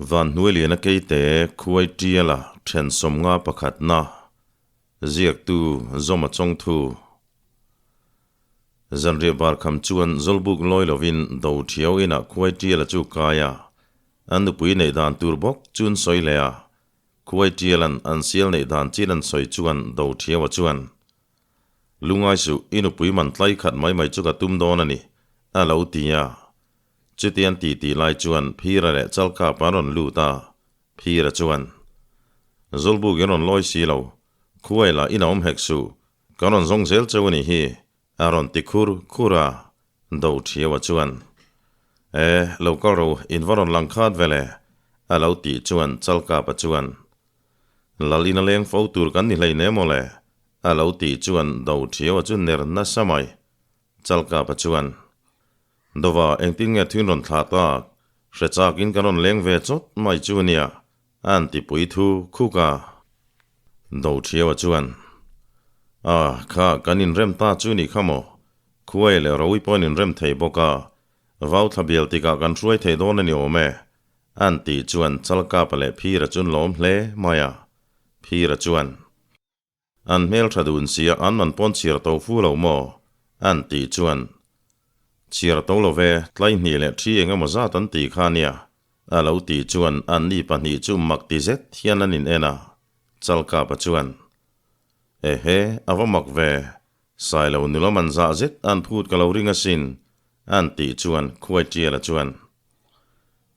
Vanhnuailiana Keite Khuai Tiala then 51 pakhatna ziaktu Zawma Chawngthu Zanriah bar kham chuan Zawlbuk lawi lovin do thiau inah Khuai Tiala chu kai a, an nupui neih dan tur bawk chun sawi leh a, Khuai Tiala'n an sial neih dan chin an sawi chuan do thiaua chuan Lungai suh, i nupui man tlai khat mai mai chu ka tum dawn a ni, a lo ti a. Chutiang ti tih lai chuan Phira leh Chalkap an rawn lut a, Phira chuan, Zawlbuk in rawn lawi si lo, khuai lah in a awm hek suh, kan rawn zawng zel cheu a nih hi, a rawn ti khur khur a, Do Thiaua chuan, E, lo kal ro, in va rawn lang khat ve le, a lo tih chuan Chalkapa chuan, Lal in a leng fo tur kan ni hleinem aw le, a lo tih chuan Do Thiaua chu ner nasa mai. Chalkapa chuan, Dova, engtin nge thil rawn thlah tak? Hre chakin kan rawn leng ve chawt mai chu nia, a han ti pui thu khuk a. Do Thiaua chuan, A, kha, kan inrem ta chu nih kha maw? Khuai leh Rowi pawh an inrem thei bawk a, vau thla bial tikah kan hruai thei dawn a ni awm e, a han tih chuan Chalkapa leh Phira chu an lawm hle mai a. Phira chuan. An hmel tha dun sia an man pawn chhiar to fu lo maw? An tih chuan, Chhiar to lo ve, tlai hnih leh thi eng emaw zat an ti kha nia, a lo tih chuan an ni pahnih chu mak ti zet hian an in en a, Chalkapa chuan, Ehe, a va mak ve, Sailo nula man zah zet an phut ka lo ring asin, an tih chuan Khuaitiala chuan,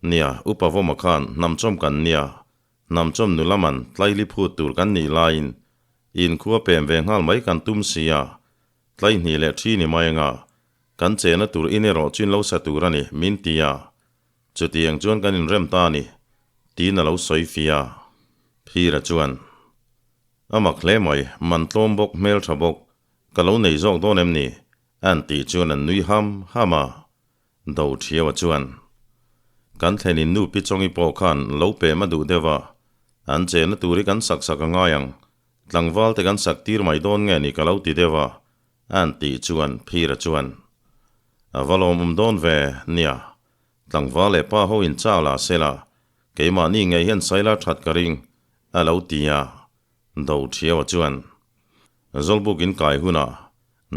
Nia, upa vawma khan hnamchawm kan nia, Hnamchawm nula man tlaili phut tur kan nih laiin inkhua pem ve nghal mai kan tum si a, tlai hnih leh thi ni mai anga kan chehna tur in erawh chin lo sa tur a ni min ti a, chutiang chuan kan inrem ta a ni, tiin a lo sawi fia. Phira chuan, A mak hle mai, man tlawm bawk hmeltha bawk, ka lo nei zawk dawn em ni? An tih chuan an nui ham ham a. Do Thiaua chuan, Kan thlenin nu Pi Chawngi pawh khan lo pem a duh deuh a, an chehna tur hi kan sak sak a ngai ang, tlangval te kan sak tir mai dawn nge ni ka lo ti deuh a, an tih chuan Phira chuan, A va lawmawm dawn ve, nia, tlangval leh pa ho in chau la sela, keimahni ngei hian saila that ka ring, a lo ti a. Do Thiaua chuan, Zawlbuk in kai hunah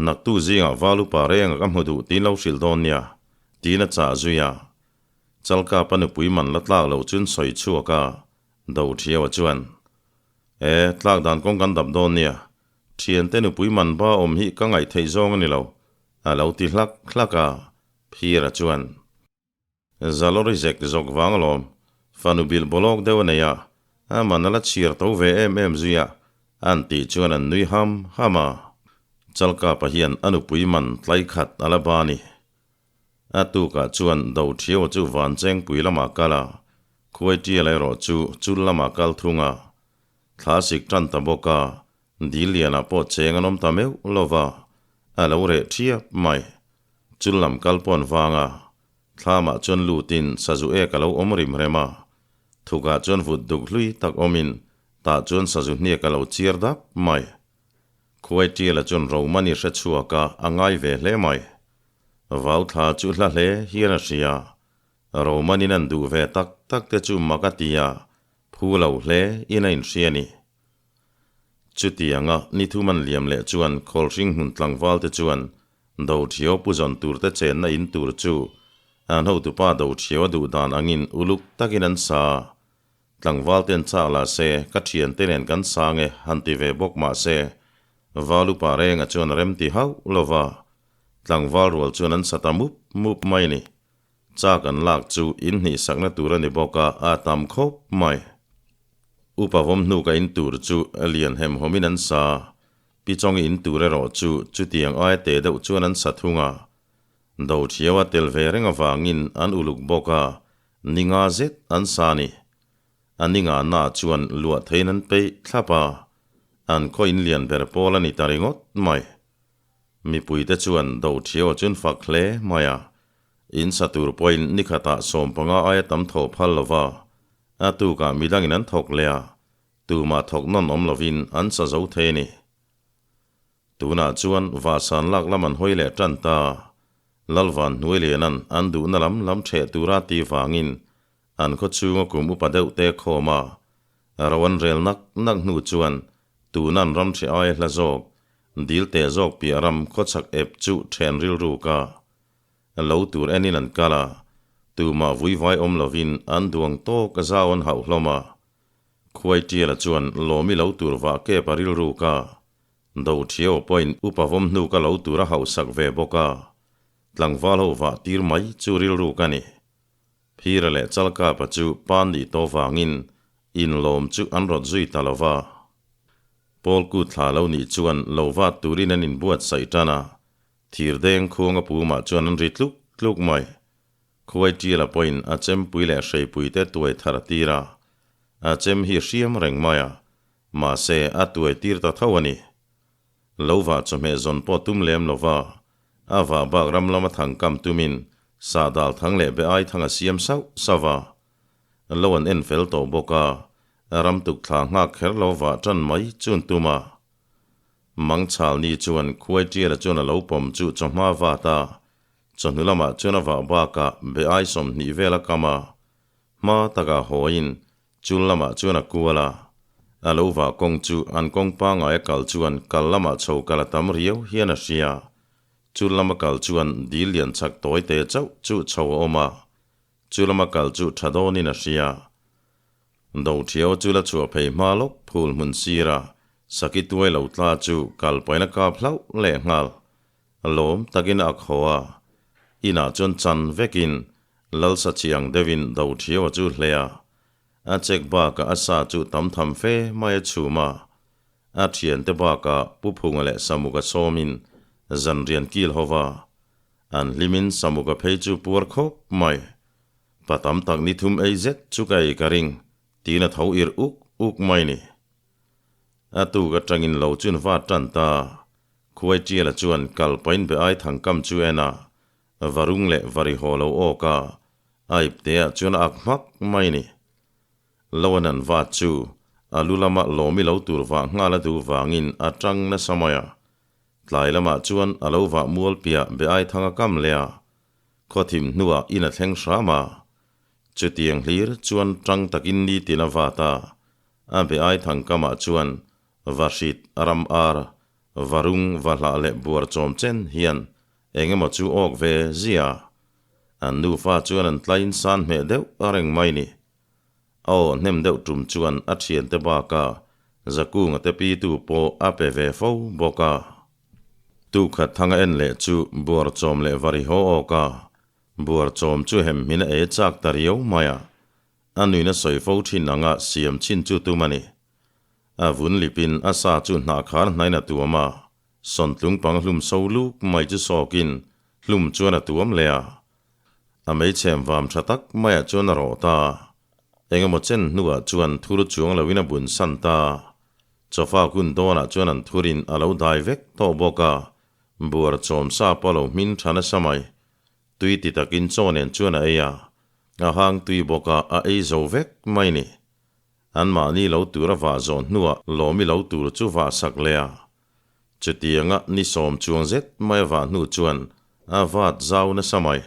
naktu zingah val upa renga ka hmu duh tiin lo hrilh dawn nia, tiin a chah zui a. Chalkapa nupui man la tlak loh chuan sawi chhuak a, Do Thiaua chuan, E, tlak dan kawng kan dap dawn nia, thiante nupui man ba awm hi ka ngaih theih zawng a ni lo, a lo ti hlak hlak a, Phira chuan, Zalawri zek zawk vang alawm, fanu bilh bawlawk deuh a nei a, a man a la chhiar to ve em em zui a, an tih chuan an nui ham ham a. Chalkapa hian a nupui man tlai khat a la ba ni. A tukah chuan Do Thiaua chu Vanchengpui lamah kal a, Khuaitiala erawh chu chul lamah kal thung a. Thla sik tan ta bawk a, dil lianah pawh cheng an awm ta meuh lo va, a lo reh thiap mai. Chul lam kal pawn vang a, Thlamah chuan lutin sazu ek a lo awm rim rem a, thukah chuan vut duk hlui tak awmin tah chuan sazu hniak a lo chiar dap mai. Khuai Tiala chuan Romani hre chhuak a, a ngai ve hle mai. Vau thla chu hla hle hian a hria. Romanin an duh ve tak tak te chu mak a ti a, phu lo hle in a inhria ni. Chutianga ni thum an liam leh chuan Khawlhring hmun tlangval te chuan Dothiau pu zawn tur te chenna in tur chu an hotupa Dothiau a duh dan angin uluk takin an sa. Tlangval ten chak la se, ka thiante nen kan sang e han ti ve bawk mah se, Valupa renga chuan a rem ti hauh lo va, tlangval rual chuan an sa ta mup mup mai ni. Chak an lak chu in hnih sakna tur a ni bawk a, a tam khawp mai. Upa vawm hnu ka in tur chu lian hemhawmin an sa. Pi Chawngi in tur erawh chu chutiang aia te deuh chuan an sa thung a. Do thiaua tel ve reng avangin an uluk bawk a, ni nga zet an sa a ni. A ni nga na chuan luah theiin an peih thlap a, an khaw in lian ber pawl a ni ta ringawt mai. Mipuite chuan do thiaua chu an fak hle mai a, in sa tur pawhin ni khatah 15 aia tam thawh phal lova, a tukah midangin an thawk leh a, Tumah thawk nawn awm lovin an sa zo thei a ni. Tunah chuan vahsan lak lam an hawi leh tan ta. Lalvan Hnuailianan an duhna lam lam ṭheh tura ti vangin An khaw chhunga kum upa deuh te khawm a, ro an rel nak nak hnu chuan tuna an ram hre aia hla zawk, dil teh zawk piah ram khawchhak ep chu then rilruk a lo tur enin an kal a, tumah vuivai awm lovin an duang tawk a zau an hauh hlawm a. Khuaitiala chuan lawmi lo tur vah kep a rilruk a, Dothiau pawhin upa vawm hnu ka lo tur a hauhsak ve bawk a, tlangval ho vah tir mai chu rilruk a ni. Phira leh Chalkapa chu pa nih tawh vangin inlawm chu an rawt zui ta lo va. Paul kut thla lo nih chuan lo vat turin an inbuatsaih tan a, thirdeng khuanga pumah chuan an ri tluk tluk mai. Khuaitiala pawhin a chempui leh hreipui te tuai thar a tir a, a chem hi hriam reng mai a, mahse a tuai tir ta tho a ni. Lo vah chawhmeh zawn pawh tum lem lo va, a vah bak ram lama thang kam tumin sahdal thang leh be ai thang a siam sauh sauh a. Lo an en fel tawh bawk a, ram tuk thla nghak kher lo vah tan mai chun tum a. Mangchhal ni chuan Khuaitiala chuan a lo pawm chu chawhma vat a, chawhnu lamah chuan a vah bakah be ai 20 vel a kam a, hma takah hawiin Chul lamah chuan a kual a, a lo vah kawng chu an kawng pangngai a kal chuan kal lamah chho kal a tam riau hian a hria. Chul lama kal chuan dil lian chak tawi te chauh chu chho a awm a, chu lama kal chu tha dawnin a hria. Dothiau chu la chhuah phei hma lawk phul hmun sira saki tuai lo tla chu kal paina kap hlauh leh nghal lawm takin a khaw a, inah chuan chan vekin Lalsa chiang deuhin Dothiau a chu hle a, a check bakah a sa chu tam tham fe mai a chhum a. A thiante bakah Pu Phunga leh Samuka sawmin zanrian kil ho va, an hlimin Samuka phei chu puar khawp mai. Pa tam tak ni thum ei zet chu ka ei ka ring, tiin a tho ir uk uk mai ni. A tuk atangin lo chun va tan ta. Khuaitiala chuan kal pain be ai thangkam chu en a, Varung leh vari haw lo awk a, a ipteah chuan a ak hmak mai ni. Loan an vat chu a lu lama lawmi lo tur vah nghal a duh vangin a tang nasa mai a. Tlai lamah chuan a lo vah mual piah be ai thang a kam leh a, khawthim hnuah in a thleng hram a. Chutiang hlir chuan tang takin nitin a vat a, a be ai thang kamah chuan vahrit, ram ar, varung, vahlah leh buar chawm chen hian Eng emaw chu awk ve zia. An nufa chuan an tlaiin san hmeh deuh a reng mai ni. A aw hnem deuh tum chuan a thiante baka Zakunga te pitu pawh a pe ve fo bawk a. Tukhat thanga en leh chu buar chawm leh vari haw awk a, buar chawm chu hem hmin a e chak ta riau mai a. A nuina sawi fo thin anga siam chin chu tum a ni. A vun lipin a sa chu hnah khar hnain a tuam a, Sawntlung pang hlum so luk mai chu sawkin hlum chuan a tuam leh a. A meichhem vam tha tak maiah chuan a rawh ta. Engemaw chen hnuah chuan thur chuang loin a bun san ta. Chawfa hun dawnah chuan an thurin a lo dai vek tawh bawk a, buar chawm sa pawh a lo hmin tha nasa mai. Tui ti takin chaw nen chuan a ei a, a hang tui bawk a, a ei zo vek mai ni. Anmahni lo tur a vah zawh hnuah lawmi lo tur chu vah sak leh a. Chutianga ni sawm chuang zet mai a vah hnu chuan a vat zau nasa mai.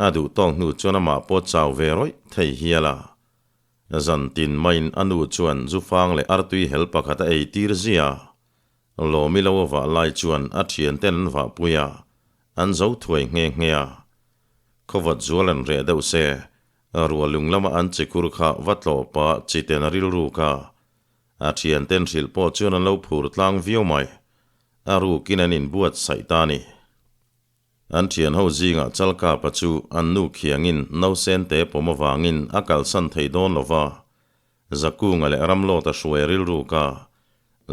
A duh tawk hnu chuan amah pawh chau ve rawih thei hial a. Zan tin maiin a nu chuan zufang leh artui hel pakhat a ei tir zia. Lawmi lo a vah lai chuan a thianten an vahpui a, an zo thuai nghe nghe a. Khawvat zual an reh deuh se, ruah lung lama an chikur kha va tlawh pah chiten a rilru kha. A thianten hrilh pawh chuan an lo phur tlang viau mai. A rukin an inbuatsaih ta a ni. An thian ho zingah Chalkapa chu an nu khiangin nausen te pawm avangin a kalsan thei dawn lo va, Zakunga leh Ramlawta hruai rilru ka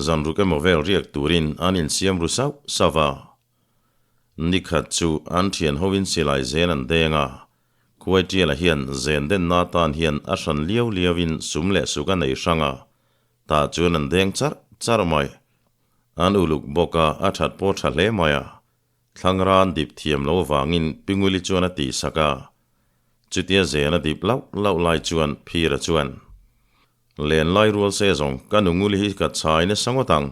zanruk emaw vel riak turin an insiam ru sauh sauh a. Nikhat chu an thian hoin silai zen an deng a, Khuaitiala hian zen denna atan hian a hran liau liauin sum leh suk a nei hrang a, tah chuan an deng charh charh mai. An uluk bawk a, a that pawh tha hle mai a. Thlangra an dip thiam lo avangin Pinguli chuan a tihsak a. Chutia zen a dip lauh lauh lai chuan Phira chuan, Len lai rual se zawng ka nunguli hi ka chhai nasa ngawt ang,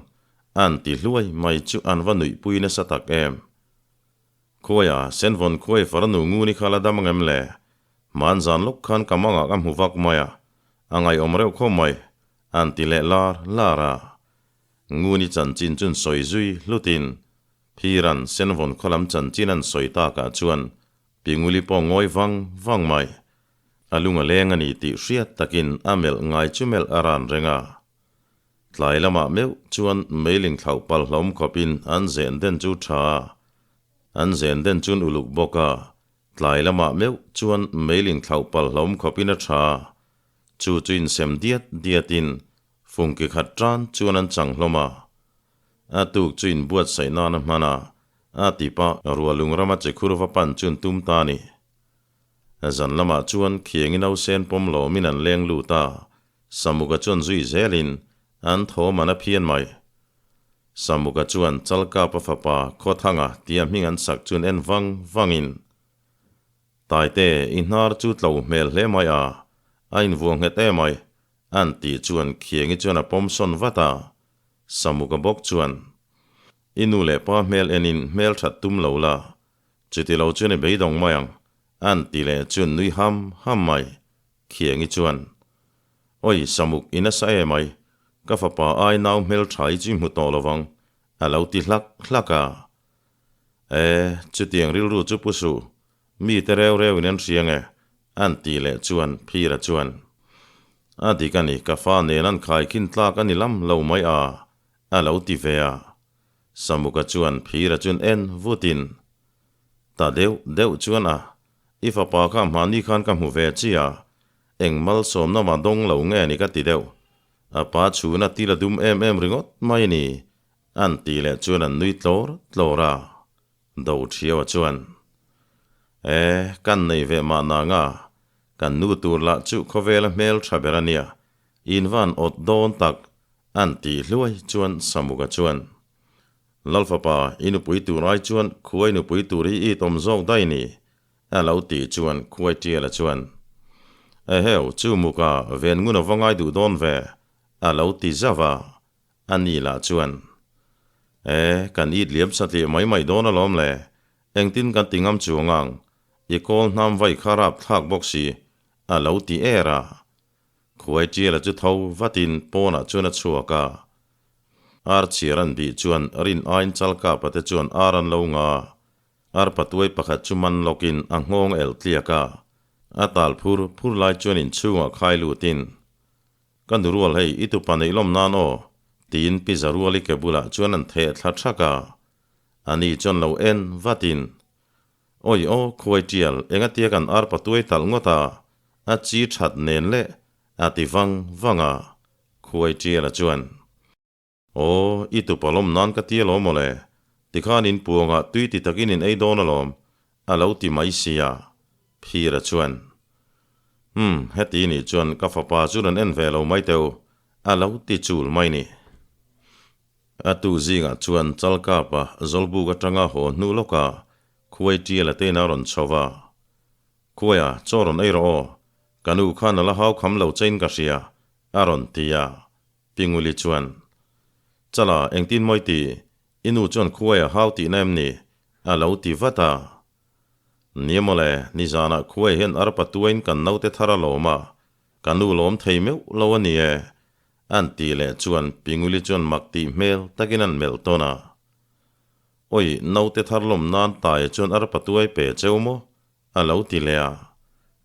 an ti hluai mai chu an va nuihpui nasa tak em. Khuaia, Senvawn khuai farnu nguni kha la dam ang em le? Hmanzan lawk khan ka mangah ka hmu vak mai a, a ngaihawm reuh khawp mai, an ti leh lar lar a. Nguni chanchin chun sawi zui hlutin Phiran Senvawn khaw lam chanchin an sawi takah chuan Pinguli pawh ngawi vang vang mai. A lung a leng a ni tih hriat takin a melh ngai chu melh a ran reng a. Tlai lamah meuh chuan meiling thlauh pal hlawm khawpin an zen den chu tha a, an zen den chun uluk bawk a, tlai lamah meuh chuan meiling thlauh pal hlawm khawpin a tha a, chu chu insem diat diatin fungki khat tan chuan an chang hlawm a. A tuk chu inbuatsaih nan a hman a, a tipa rualung rama chekhur va pan chun tum ta a ni. Zan lamah chuan khiangin ausen pawm lawmin an leng lut a, Samuka chuan zui zelin an thawm an a phian mai. Samuka chuan Chalkapa fapa Khawthanga tia hming an sak chuan en vang vangin, Taite, i hnar chu tlo hmel hle mai a, a invuah nghet em ai, an tih chuan Khiangi chuan a pawm sawn vat a. Samuka bawk chuan, I nu leh pa hmel enin hmel that tum lo la, chuti lo chuan i beidawng mai ang, an ti leh chuan nui ham ham mai. Khiangi chuan, Oi, Samuk, i nasa em ai, ka fapa ai nau hmel tha i chu i hmu tawh lo vang, a lo ti hlak hlak a. E, chutiang rilru chu pu suh, mi te reu reu in an hria nge, an ti leh chuan Phira chuan, A dik a ni, ka fa nen an khaikhin tlak a ni lam lo mai a, a lo ti ve a. Samuka chuan Phira chuan en vutin, Ta deuh deuh chuan a, I fapa kha hmahni khan ka hmu ve chi a, eng malsawmna mah dawng lo nge ni ka ti deuh. A pa chhuna til a dum em em ringawt mai ni, an tih leh chuan an nui tlawr tlawr a. Do Thiaua chuan, E, kan nei ve mah nanga, kan nu tur lah chu khawvela hmel tha ber a nia, in van awt dawn tak, an tih hluai chuan Samuka chuan, Lalfapa, i nupui tur ai chuan khuai nupui tur hi i tawm zawk daih ni, a lo tih chuan khuai tiala chuan, Eheu, chu muka ven ngun a va ngai duh dawn ve, a lo ti zauh a, a ni lah chuan, E, kan it liam satliah mai mai dawn alawm le, engtin kan ti ngam chuang ang, i kawl hnam vai kha rap thlak bawk si, a lo ti er a. Khuai tiala chu tho vatin pawnah chuan a chhuak a. Ar chhiar an bih chuan rin aiin Chalkapa te chuan ar an lo nga. Ar patuai pakhat chu man lawkin a nghawng elh tliak a. A tal phur phur lai chuan inchhungah khai lutin, Ka nu rual hei i tupa neih lawm nan aw, tiin Pi Zaruali ke bulah chuan an theh thla thak a. Ani chuan lo en vatin, Awi aw, khuai tial, engatia kan ar patuai talh ngawt a, a chi that nen leh a ti vang vang a. Khuai Ṭiala chuan, Aw, i tupa lawm nan ka ti alawm mawle, tikhan in puangah tui ti takin in ei dawn alawm, a lo ti mai sia. Phira chuan, Umm, heti nih chuan ka fapa chu rawn en ve lo mai teh u, a lo ti chul mai ni. A tu zingah chuan Chalkapa Zawlbuk atanga haw hnu lawkah Khuai Ṭiala tein a rawn chho va. Khuaia, chaw rawn ei rawh aw, ka nu khan a la hau kham lo chein ka hria, A rawn ti a, Pinguli chuan, Chala, engtin mawi ti? I nu chuan khuai a hau tihna em ni? A lo ti vat a. Nia mawle, nizanah khuai hian arpa tuain kan naute thar a lawm a, ka nu lawm thei meuh lo a ni e, an tih leh chuan Pinguli chuan mak tih hmel takin an melh tawn a. Awi, naute thar lawm nan taia chuan arpa tuai pe cheu maw? A lo ti leh a.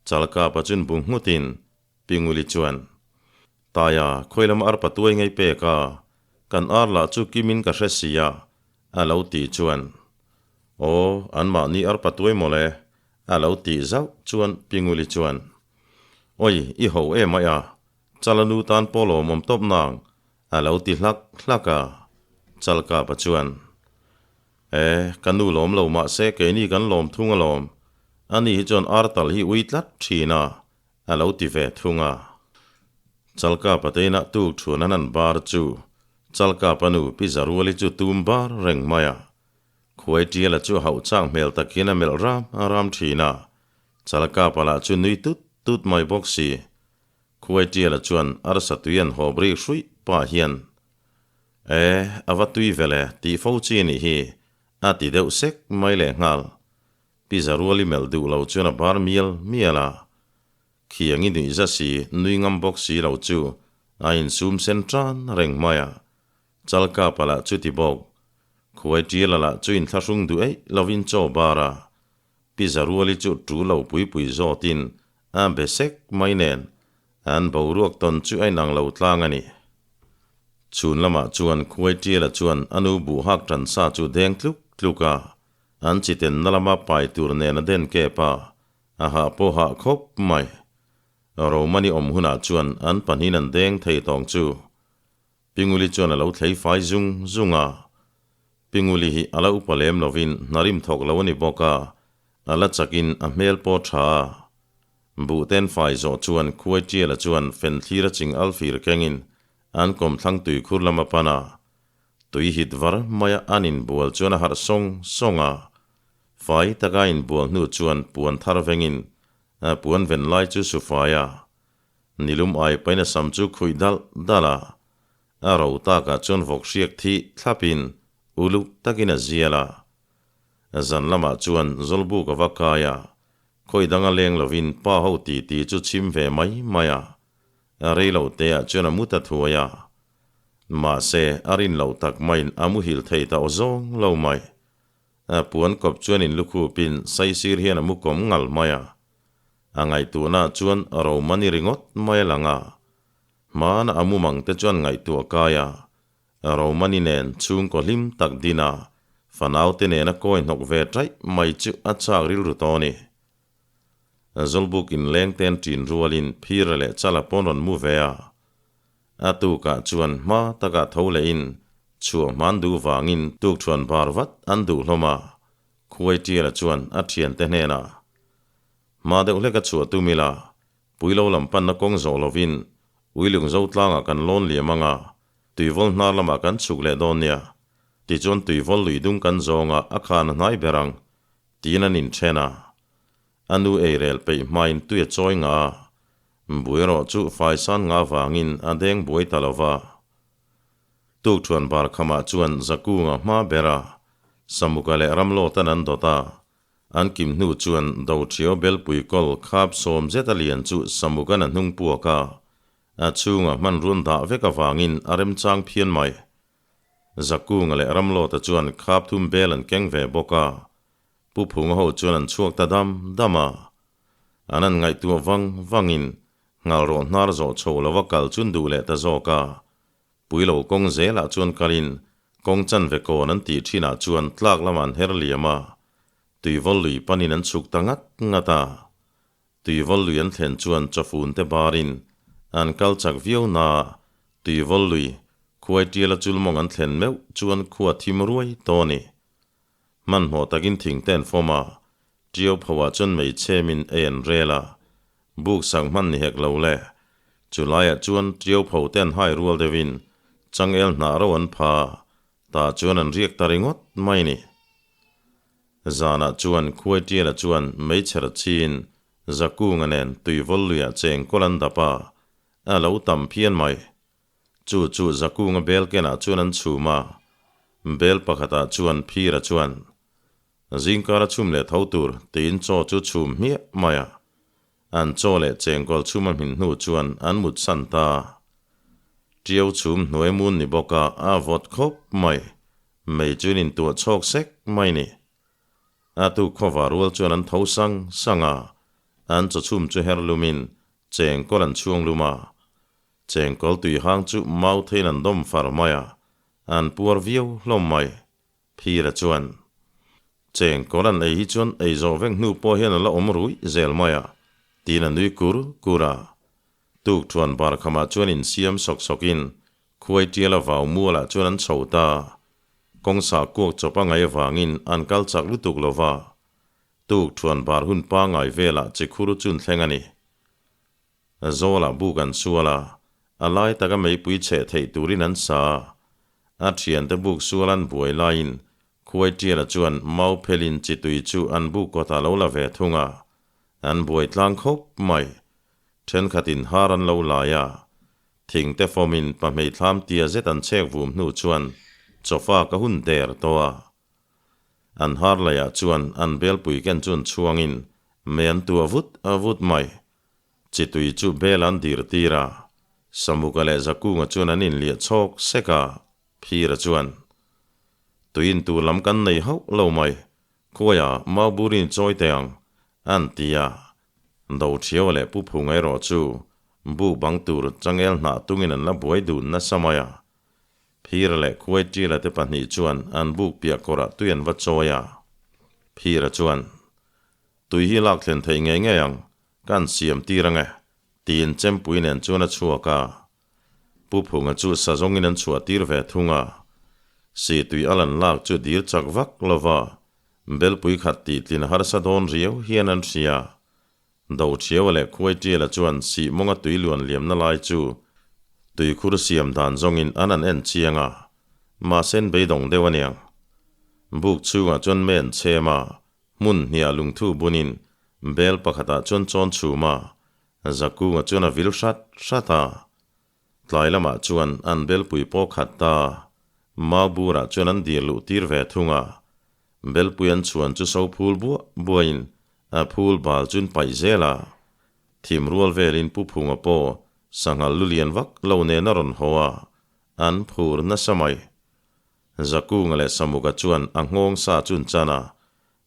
Chalkapa chuan bu nghutin Pinguli chuan, Taia, khawi lam arpa tuai ngei pek a, kan ar lah chu kimin ka hre si a, a lo tih chuan, Aw, anmahni arpa tuai mawle, a lo tih zauh chuan Pinguli chuan, Awi, i ho em mai a, Chala nu tan pawh lawmawm tawp nang, a lo ti hlak hlak a. Chalkapa chuan, E, ka nu lawm lo mahse keini kan lawm thung alawm, ani hi chuan ar tal hi ui tlat thin a, A lo ti ve thung a. Chalkapa te inah tuk thuan an an bar chu Chalkapa nu Pi Zaruali chu tum bar reng mai a. Khuai Tiala chu hauh chak hmel takin a melh ram a ram thin a. Chalkapa lah chu nui tut tut mai bawk si. Khuai Tiala chuan arsa tui an hawp rik hruih pah hian, E, a va tui vele tih fo chi nih hi, a ti deuh sek mai lehnghal. Pi Zaruali melh duh lo chuan a bar mial mial a. Khiangi nuihza si, nui ngam bawk si lo chu a insum sen tan reng mai a. Chalkapa lah chu ti bawk. Khuai Tiala lah chu inthlahrung duh eih lovin chaw bar a. Pi Zaruali chu tu lo pui pui zawtin a be sek mai nen an boruak tawn chu a inang lo tlang a ni. Chhun lamah chuan Khuai Tiala chuan a nu buh hak tan sa chu deng tluk tluk a, an chi tenna lama pai tur nen a den kep a, a hah pawh hah khawp mai. Romani awm hunah chuan an pahnihin an deng thei tawng chu. Pinguli chuan a lo thlei fai zung zung a. Pinguli hi a la upa lem lovin hnarim thawk lo a ni bawk a, a la chakin a hmel pawh tha a. Buhten fai zawh chuan Khuai Tiala chuan fenthlir a ching alfir kengin an kawmthlang tuikhur lam a pan a. Tui hit var maia an inbual chuan a harh sawng sawng a. Fai taka a inbual hnu chuan puan thar vengin a puan ven lai chu su fai a. Nilum ai paina sam chu khuih dalh dalh a, a ro takah chuan vawk hriak thih thlapin uluk takin a zial a. Zan lamah chuan Zawlbuk a va kai a, khawi danga leng lovin pa ho titi chu chhim ve mai mai a, a rei lo teah chuan a mu ta thuai a. Mahse, a rin loh tak maiin a muhil thei ta aw zawng lo mai. A puan kawp chuan inlukhupin saisir hian a mu kawm ngal mai a. A ngaihtuahnaah chuan Romani ringawt mai a lang a. Hmana a mumang te chuan ngaihtuah kai a, Romani nen chhungkaw hlim tak din a, fanaute nena kawi hnawk ve ṭaih mai chu a chak rilru tawh a ni. Zawlbuk inleng ten ṭin rualin Phira leh Chala pawn rawn mu ve a. A tukah chuan hma takah tho lehin chhuah hman duh vangin tukṭhuan bar vat an duh hlawm a. Khuai Ṭiala chuan a ṭhiante hnenah, Hma deuh hlek a chhuah tum ila, Puilo lam panna kawng zawh lovin Uilung zo tlangah kan lawn liam ang a, Tuivawl hnar lamah kan chhuk leh dawn nia. Tichuan Tuivawl lui dung kan zawng a, a khan a hnai ber ang, tiin an inṭhen a. A nu eirel peih hmain tui a chawi ngah a, bui erawh chu faisan ngah vangin a deng buai ta lo va. Tukṭhuan bar khamah chuan Zakunga hma ber a, Samuka leh Ramlawtan an dawt a. An kim hnu chuan Doṭhiau belpui kawl khap sawm zet a lian chu Samukan a hnung puak a, a chhungah hmanruan dah vek avangin a remchang phian mai. Zakunga leh Ramlawta chuan khap thum bel an keng ve bawk a, Pu Phunga ho chuan an chhuak ta dam dam a. An an ngaihtuah vang vangin Ngalrawh hnar zawh chho lova kal chun duh leh ta zawk a. Puilo kawng zelah chuan kalin kawng chanve kawn an tih thinah chuan tlak lamah an her liam a. Tuivawl lui panin an chhuk ta ngat ngat a. Tuivawl lui an thlen chuan chawfun te barin an kal chak viau na Tuivawl lui khuai tiala chulmawng an thlen meuh chuan khua thim ruai tawh a ni. Hmanhmawh takin thing te an fawm a, Ṭiau phoah chuan meichhemin ei an rel a, buk sak hman ni hek lo le. Chu laiah chuan Ṭiau pho te an hai rual deuhin changel hnah ro an pha a, tah chuan an riak ta ringawt mai ni. Zanah chuan Khuai Ṭiala chuan meichher chin Zakunga nen tuivawl luiah chengkawl an dap a, a lo tam phian mai. Chu chu Zakunga bel kenah chuan an chhum a, bel pakhatah chuan Phira chuan, Zingkara chhum leh tho tur tiin chaw chu chhum hmiah mai a. An chaw leh chengkawl chhum a hmin hnu chuan an mutsan ta. Ṭiau chhum hnuai mun ni bawk a, a vawt khawp mai. Mei chu in intuah chhawk sek mai ni. A tuk khawva rual chuan an tho sang sang a, an chaw chhum chu her lumin chengkawl an chhuang lum a. Chengkawl tui hang chu mau theiin an dawm far mai a, an puar viau hlawm mai. Phira chuan, Chengkawl an ei hi chuan ei zawh vek hnu pawh hian a la awm ruih zel mai a, tiin a nui kur kur a. Tukṭhuan bar khamah chuan insiam sawk sawkin khuai ṭiala vau mualah chuan an chho ta. Kawngsa kuak chawp a ngaih avangin an kal chak lutuk lo va. Tukṭhuan bar hun pangngai velah chikhur chun thleng a ni. Zawlah buk an sual a, a lai taka meipui cheh theih turin an sa a. A thiante buk sual an buai laiin Khuai Ṭiala chuan mau phelin chi tui chu an buk kawtah lo la ve thung a, an buai tlang khawp mai. Ṭhenkhatin har an lo lai a, thingte fawmin pahmei thlam tia zet an chhek vum hnu chuan chawfa ka hun der tawh a. An har laiah chuan an belpui ken chu an chhuangin mei an tuah vut vut mai. Chitui chu bel an dir tir a, Samuka leh Zakunga chuan an inliah chhawk sek a, Phira chuan, Tui in tur lam kan nei hauh lo mai, khuaia Mauburin chawi teh ang, an ti a. Doṭhiaua leh Pu Phunga erawh chu buk bang tur changel hnah tungin an la buai dun nasa mai a. Phira leh Khuaiṭila te pahnih chuan an buk piah kawrah tui an va chawi a. Phira chuan, Tui hi lak thlen theih ngei ngei ang, kan siam tir ange, tiin Chempui nen chuan a chhuak a. Pu Phunga chu sazawngin an chhuah tir ve thung a. Si tui a lan lak chu dil chak vak lo va, belpui khat tih tlin a harsa dawn riau hian an hria. Doṭhiaua leh Khuaiṭiala chuan sih mawnga tui luan liamna lai chu tuikhur siam dan zawngin an an en chiang a, mahse an beidawng deuh aniang. Buk chhungah chuan men chhem a, hmun hniah lungthu bunin bel pakhatah chuan chawn chhum a, Zakunga chuan a vil hrat hrat a. Tlai lamah chuan an belpui pawh khat ta. Mau burah chuan an dir luh tir ve thung a. Belpui an chhuan chu so phul buah buahin a phul bal chun paih zel a. Thim rual velin Pu Phunga pawh sanghal lu lian vak lo nen a rawn haw a, an phur nasa mai. Zakunga leh Samuka chuan a nghawng sa chun chan a,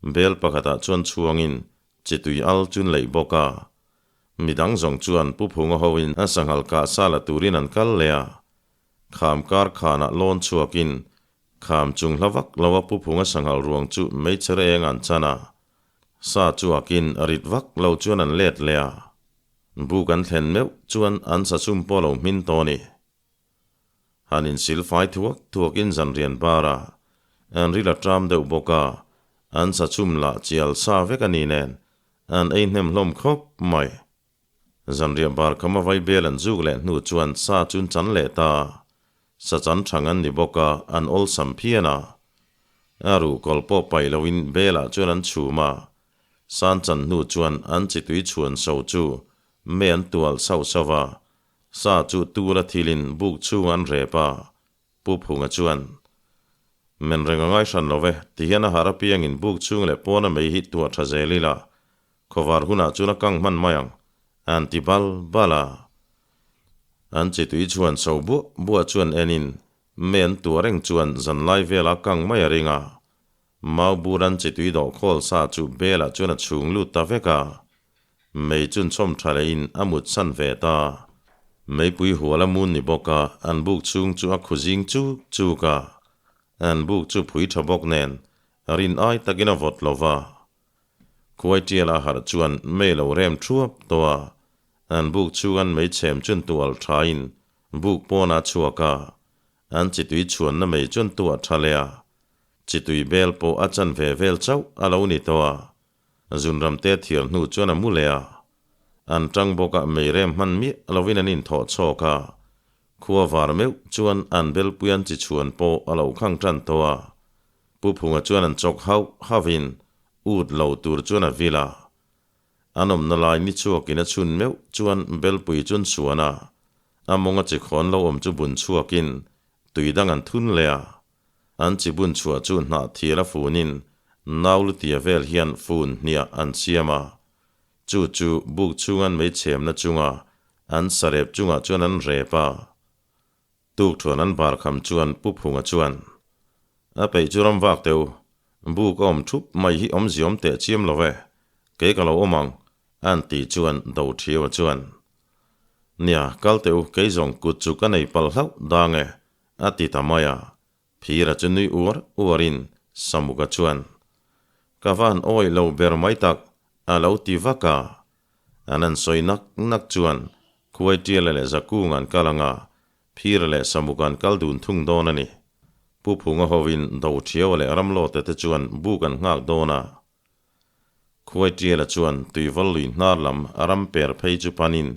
bel pakhatah chuan chhuangin Chi tui al chun leih bawk a. Midang zawng chuan Pu Phunga hoin a sanghal kah sa la turin an kal leh a. Kham kar khanah lawn chhuakin kham chung hla vak lo a Pu Phunga sanghal ruang chu meichher eng an chan a. Sa chuakin rit vak lo chuan an let leh a. Buk an thlen meuh chuan an sa chum pawh lo hmin tawh a ni. Han insil fai thuak thuakin zanrian bar a, an ril a ṭam deuh bawk a, an sa chum lah chial sa vek a ni nen, an ei hnem hlawm khawp mai. Zanriah bar kham a vai bel an zuk leh hnu chuan sa chu an chan leh ta a, sa chan thang an ni bawk a, an awlsam phian a. A ruhkawl pawh paih loin belah chuan an chhum a, san chan hnu chuan an chi tui chhuan so chu mei an tual sauh sauh a, Sa chu tura thilin buk chhung an rep a, Pu Phunga chuan, Men reng a ngai hran lo ve, ti hian a harh apiangin buk chhung leh pawna mei hi tuah tha zel ila, khawvar hunah chuan a kang hman mai ang, an ti bal bal a. An chi tui chuan so buah buah chuan enin mei an tuah reng chuan zanlai vela kang mai a ring a. Mau bur an chi tui dawh khawl sa chu belah chuan a chhung lut ta vek a. Mei chun chhawm tha lehin a mut san ve ta. Meipui hual a mun ni bawk a, an buk chhung chu a khu zing chuk chuk a. An buk chu phui tha bawk nen rin ai takin a vawt lo va. Khuai tial a harh chuan mei lo rem thuap tawh a, an buk chhung an mei chhem chun tual thain buk pawn a chhuak a, an chi tui chhuanna mei chun tuah tha leh a. Chi tui bel pawh a chan ve vel chauh a lo ni tawh a. Zunram te thiar hnu chuan a mu leh a. An tang bawk a mei rem hman miah lovin an inthawh chhawk a. Khua var meuh chuan an belpui an chi chhuan pawh a lo khang tan tawh a. Pu Phunga chuan an chawk hauh hauhin ut lo tur chuan a vil a. An awmna lai ni chhuakin a chhun meuh chuan belpui chu an chhuan a. A mawng a chi khawn lo awm chu bun chhuakin tui dang an thun leh a. An chi bun chhuah chu hnah thial a funin nau lutia vel hian fun hniah an siam a. Chu chu buk chhung an mei chhemna chunga an sarep chungah chuan an rep a. Tukthuan an bar kham chuan Pu Phunga chuan, A peih chu ram vak teu, buk a awm thup mai hi awmziawm teh chiam lo e, kei ka lo awm ang, an tih chuan Dothiaua chuan, Nia, kal teh u, kei zawng kut chu ka nei palh hlauh dang e, A ti ta mai a, Phira chu nui uar uarin Samuka chuan, Ka van awih lo ber mai tak, a lo ti vak a. An an sawi nak nak chuan Khuaitiala leh Zakung an kal ang a, Phira leh Samuka an kal dun thung dawn a ni. Pu Phunga hovin Dothiaua leh Ramlawte te chuan buk an nghak dawn a. Khuaitiala chuan tuival lui hnar lam a ram per phei chu panin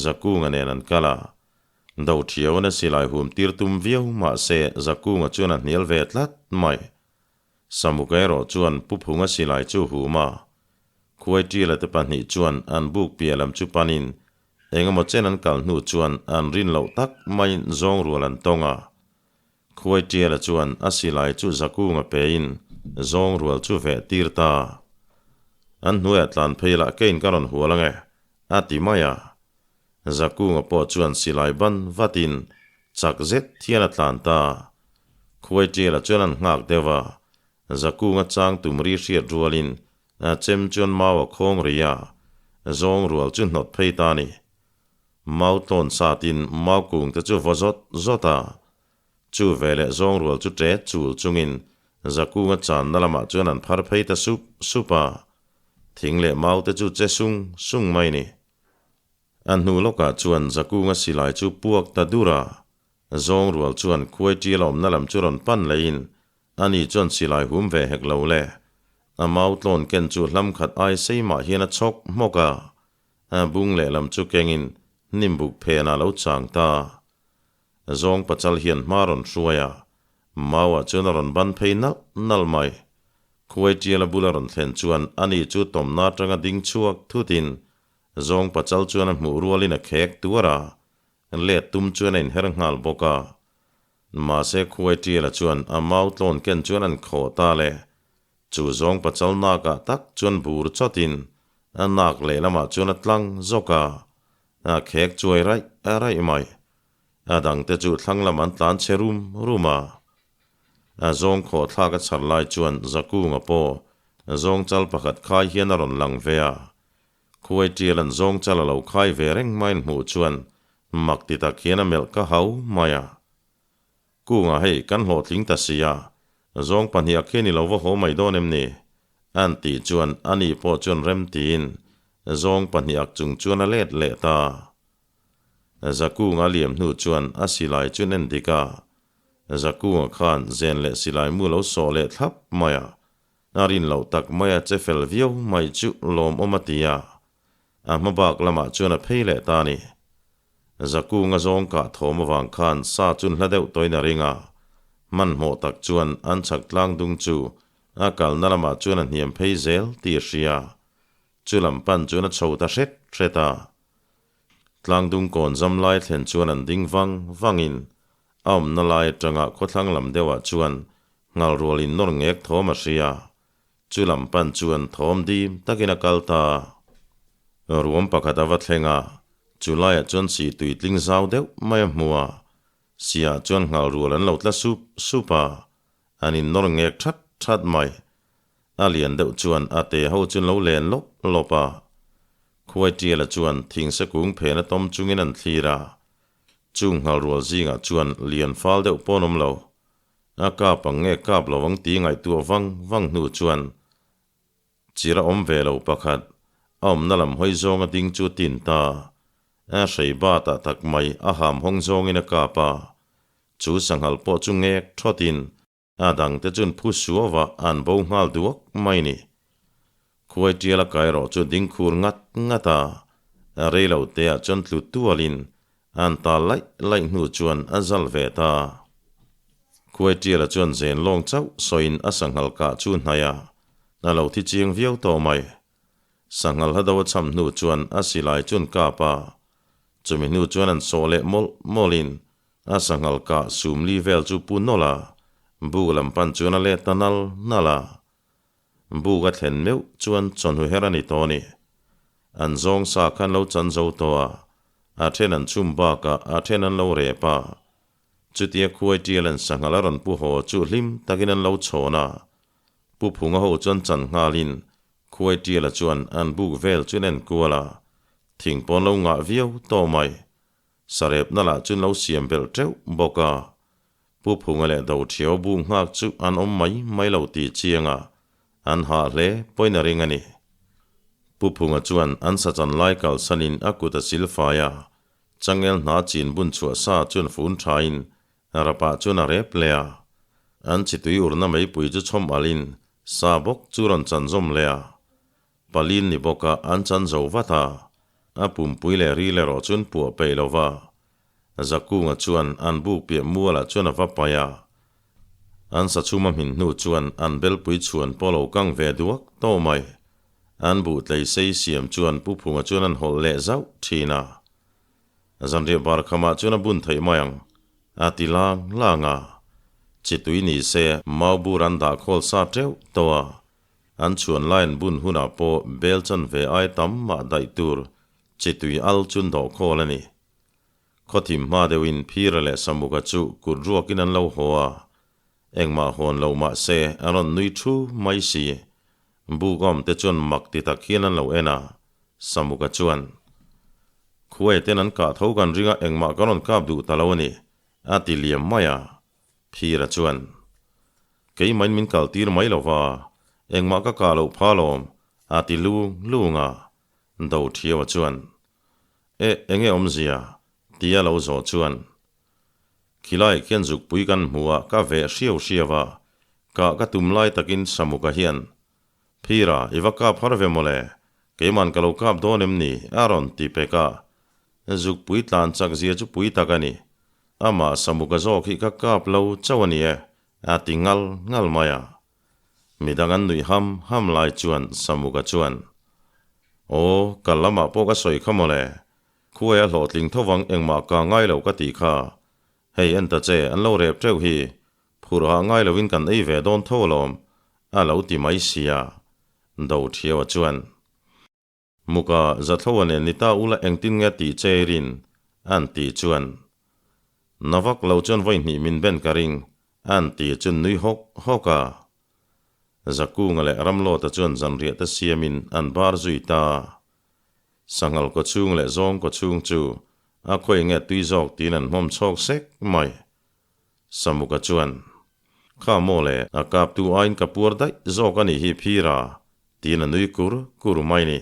Zakunga nen an kal a. Dothiauna silai hum tir tum viau mahse Zakunga chuan a hnial ve tlat mai. Samuka erawh chuan Pu Phunga silai chu hum a. Khuaitiala te pahnih chuan an buk piah lam chu panin engemaw chen an kal hnu chuan an rin loh tak maiin zawng rual an tawng a. Khuaitiala chuan a silai chu Zakunga pein zawng rual chu veh tir ta. An hnuaiah tlan phei lah kein ka rawn hual ange. a ti mai a. Zakunga pawh chuan silai ban vatin chak zet hian a tlan ta. Khuaitiala chuan an nghak deuh a, Zakunga chang tum ri hriat rualin a chem chuan mau a khawng ri a, zawng rual chu hnawt phei ta a ni. Mau tlawn satin mau kung te chu vaw zawt zawt a, chu veleh zawng rual chu ṭe chul chungin Zakunga channa lamah chuan an phar phei ta sup sup a, thing leh mau te chu che sung sung mai ni. A hnu lawkah chuan Zakunga silai chu puak ta dur a, zawng rual chuan khuai ṭial awmna lam chu rawn pan leiin ani chuan silai hum ve hek lo le. A mau tlawn ken chu hlam khat ai sei mah hian a chhawk hmawk a, a bung lehlam chu kengin hnimbuk phenah a lo chang ta. Zawng pachal hian hma rawn hruai a, Mauah chuan a rawn ban phei nalh nalh mai. Khuai ṭiala bula rawn thlen chuan ani chu tawmna aṭanga ding chhuak thutin Zawng pachal chuan a hmuh rualin a khek tuar a, let tum chuan a inher nghal bawk a. Mahse khuai ṭiala chuan a mau tlawn ken chuan an khawh ta le. Chu zawng pachal nakah tak chuan bur chawtin a nak lehlamah chuan a tlang zawk a, a khek chuai raih raih mai. A dangte chu thlang lam an tlan chhe rum rum a. A zawng khawh thlak a chhar lai chuan Zakunga pawh zawng chal pakhat khai hian a rawn lang ve a. Khuai tial an zawng chal a lo khai ve reng mai an hmuh chuan mak ti tak hian a melh ka hau mai a. Kunga hei kan hlawhtling ta si a, zawng pahniha khian i lo va haw mai dawn em ni? An tih chuan ani pawh chuan rem tiin zawng pahniha chung chuan a let leh ta. Zakunga liam hnu chuan a silai chu en dik a, Zakunga khan zen leh silai mu lo sawh leh thlap mai a, A rin loh tak mai a che fel viau mai chu lawmawm a ti a, a hma bak lamah chuan a phei leh ta a ni. Zakunga zawng kah thawm avang khan sa chun hla deuh tawhin a ring a, hmanhmawh tak chuan an chhak tlang dung chu a kalna lamah chuan a hniam phei zel tih a hria. Chu lam pan chuan a chho ta hret hret a. Tlang dung kawn zam lai thlen chuan an ding vang vangin a awmna lai atanga khawthlang lam deuhah chuan nghal rualin nawr ngek thawm a hria. Chu lam pan chuan thawm dim takin a kal ta. Ruam pakhat a va thleng a, chu laiah chuan si tui tling zau deuh mai a hmu a. Siah chuan nghal rual an lo tla sup sup a, an innawr ngek that that mai. A lian deuh chuan a te ho chu lo len lawp lawp a. Khuai Tiala chuan thingse kung phen a tawm chungin an thlir a. Chung nghal rual zingah chuan lian fal deuh pawn awm lo. A kap ang nge kap lo ang ti ngaihtuah vang vang hnu chuan chir a awm ve lo pakhat a awmna lam hawi zawnga ding chu tin ta. A hrei batah tak mai a ham hawng zawngin a kap a. Chu sanghal pawh chu ngek thawtin A dangte chuan phu suauva an bo nghal duak mai ni. Khuai tiala kai erawh chu ding khur ngat ngat a, rei lo teah chuan tlu tualin an tal laih laih hnu chuan a zal ve ta. Khuai tiala chuan zen lawng chauh sawiin a sanghal kah chu hnaih a, a lo thi chiang viau tawh mai. Sanghal hado a cham hnu chuan a silai chuan kap a, chumi hnu chuan an sawh leh mawlh mawlhin A sanghal kah sumli vel chu pu nawlh a, buk lam pan chuan a let ta nal nal a. Buk a thlen meuh chuan chawhnu her a ni tawh a ni. An zawng sa khan lo chan zo tawh a, a then an chhum bakah a then an lo rep a. Chutia khuai tial an sanghal a rawn pu haw chu hlim takin an lo chhawn a. Pu Phunga ho chuan chan nghalin khuai tiala chuan an buk vel chu an enkual a, thing pawn lo ngah viau tawh mai. Sarepna lah chu lo siam belh teuh bawk a, Pu Phunga leh Dothiau bu nghak chu an awm mai mai lo tih chiang a, an hah hle pawhin a ring a ni. Pu Phunga chuan an sachan lai kalsanin a kut a sil fai a, changel hna chin bun chhuah sa chuan fun thain rapah chuan a rep leh a, an chitui urna meipui chu chhawm alhin sa bawk chu rawn chan zawm leh a, Palin ni bawk a an chan zo vat a, a pumpui leh ril erawh chuan puah peih lo va. Zakunga chuan an buk piah mualah chuan a va paih a. An sachhum a hmin hnu chuan an belpui chhuan pawh lo kang ve duak tawh mai. An buh tlei sei siam chuan Pu Phunga chuan an hawlh leh zauh thin a. Zanriah bar khamah chuan a bun theih mai ang, a ti lang lang a. Chitui ni se maubur an dah khawl sa teuh tawh a. An chhuan line bun hunah pawh bel chan ve ai tam mah daih tur. Chitui al chun dawh khawl a ni. Khawthim hma deuhin Phira leh Samuka chu kut ruakin an lo haw a, engmah hawn lo mah se a rawn nui thu mai si. Buk awm te chuan mak ti tak hian an lo en a, Samuka chuan, Khuai ten an kah tho kan ring a, engmah ka rawn kap duh ta lo a ni, a ti liam mai a. Phira chuan, Keimahin min kal tir mai lo va, engmah ka kah loh pha lawm, a ti lung lung a. Do Thiaua chuan, E, enge awmzia? tia lo zawh chuan, Khilai khian zukpui kan hmu a, ka veh hriau hriau a, kah ka tum lai takin Samuka hian, Phira, i va kap har ve mawle, keiman ka lo kap dawn em ni? a rawn ti pek a. Zukpui tlan chak zia chu pui tak a ni. Amah Samuka zawk hi ka kap lo chauh a ni e, a ti ngal ngal mai a. Midang an nuih ham ham lai chuan Samuka chuan, Aw, kal lamah pawh ka sawi kha mawle, Khuai a hlawhtling tho vang engmah ka ngai lo ka tih kha. Hei en ta che, an lo rep teuh hi. Phurh hah ngai lovin kan ei ve dawn tho alawm, a lo ti mai sia. Do Thiaua chuan, Muka Zathloa nen ni ta ula engtin nge tih che i rin? an ti chuan, Na vak lo chuan vawi hnih min ben ka ring, an ti chu nui hawk hawk a. Zakunga leh Ramlawta chuan zanriah te siamin an bar zui ta. Sanghal kaw chhung leh zawng kaw chhung chu a khawi nge tui zawk tiin an hmawm chhawk sek mai. Samuka chuan, Kha maw le, a kaptu aiin ka puar daih zawk a nih hi Phira, tiin a nui kur kur mai ni.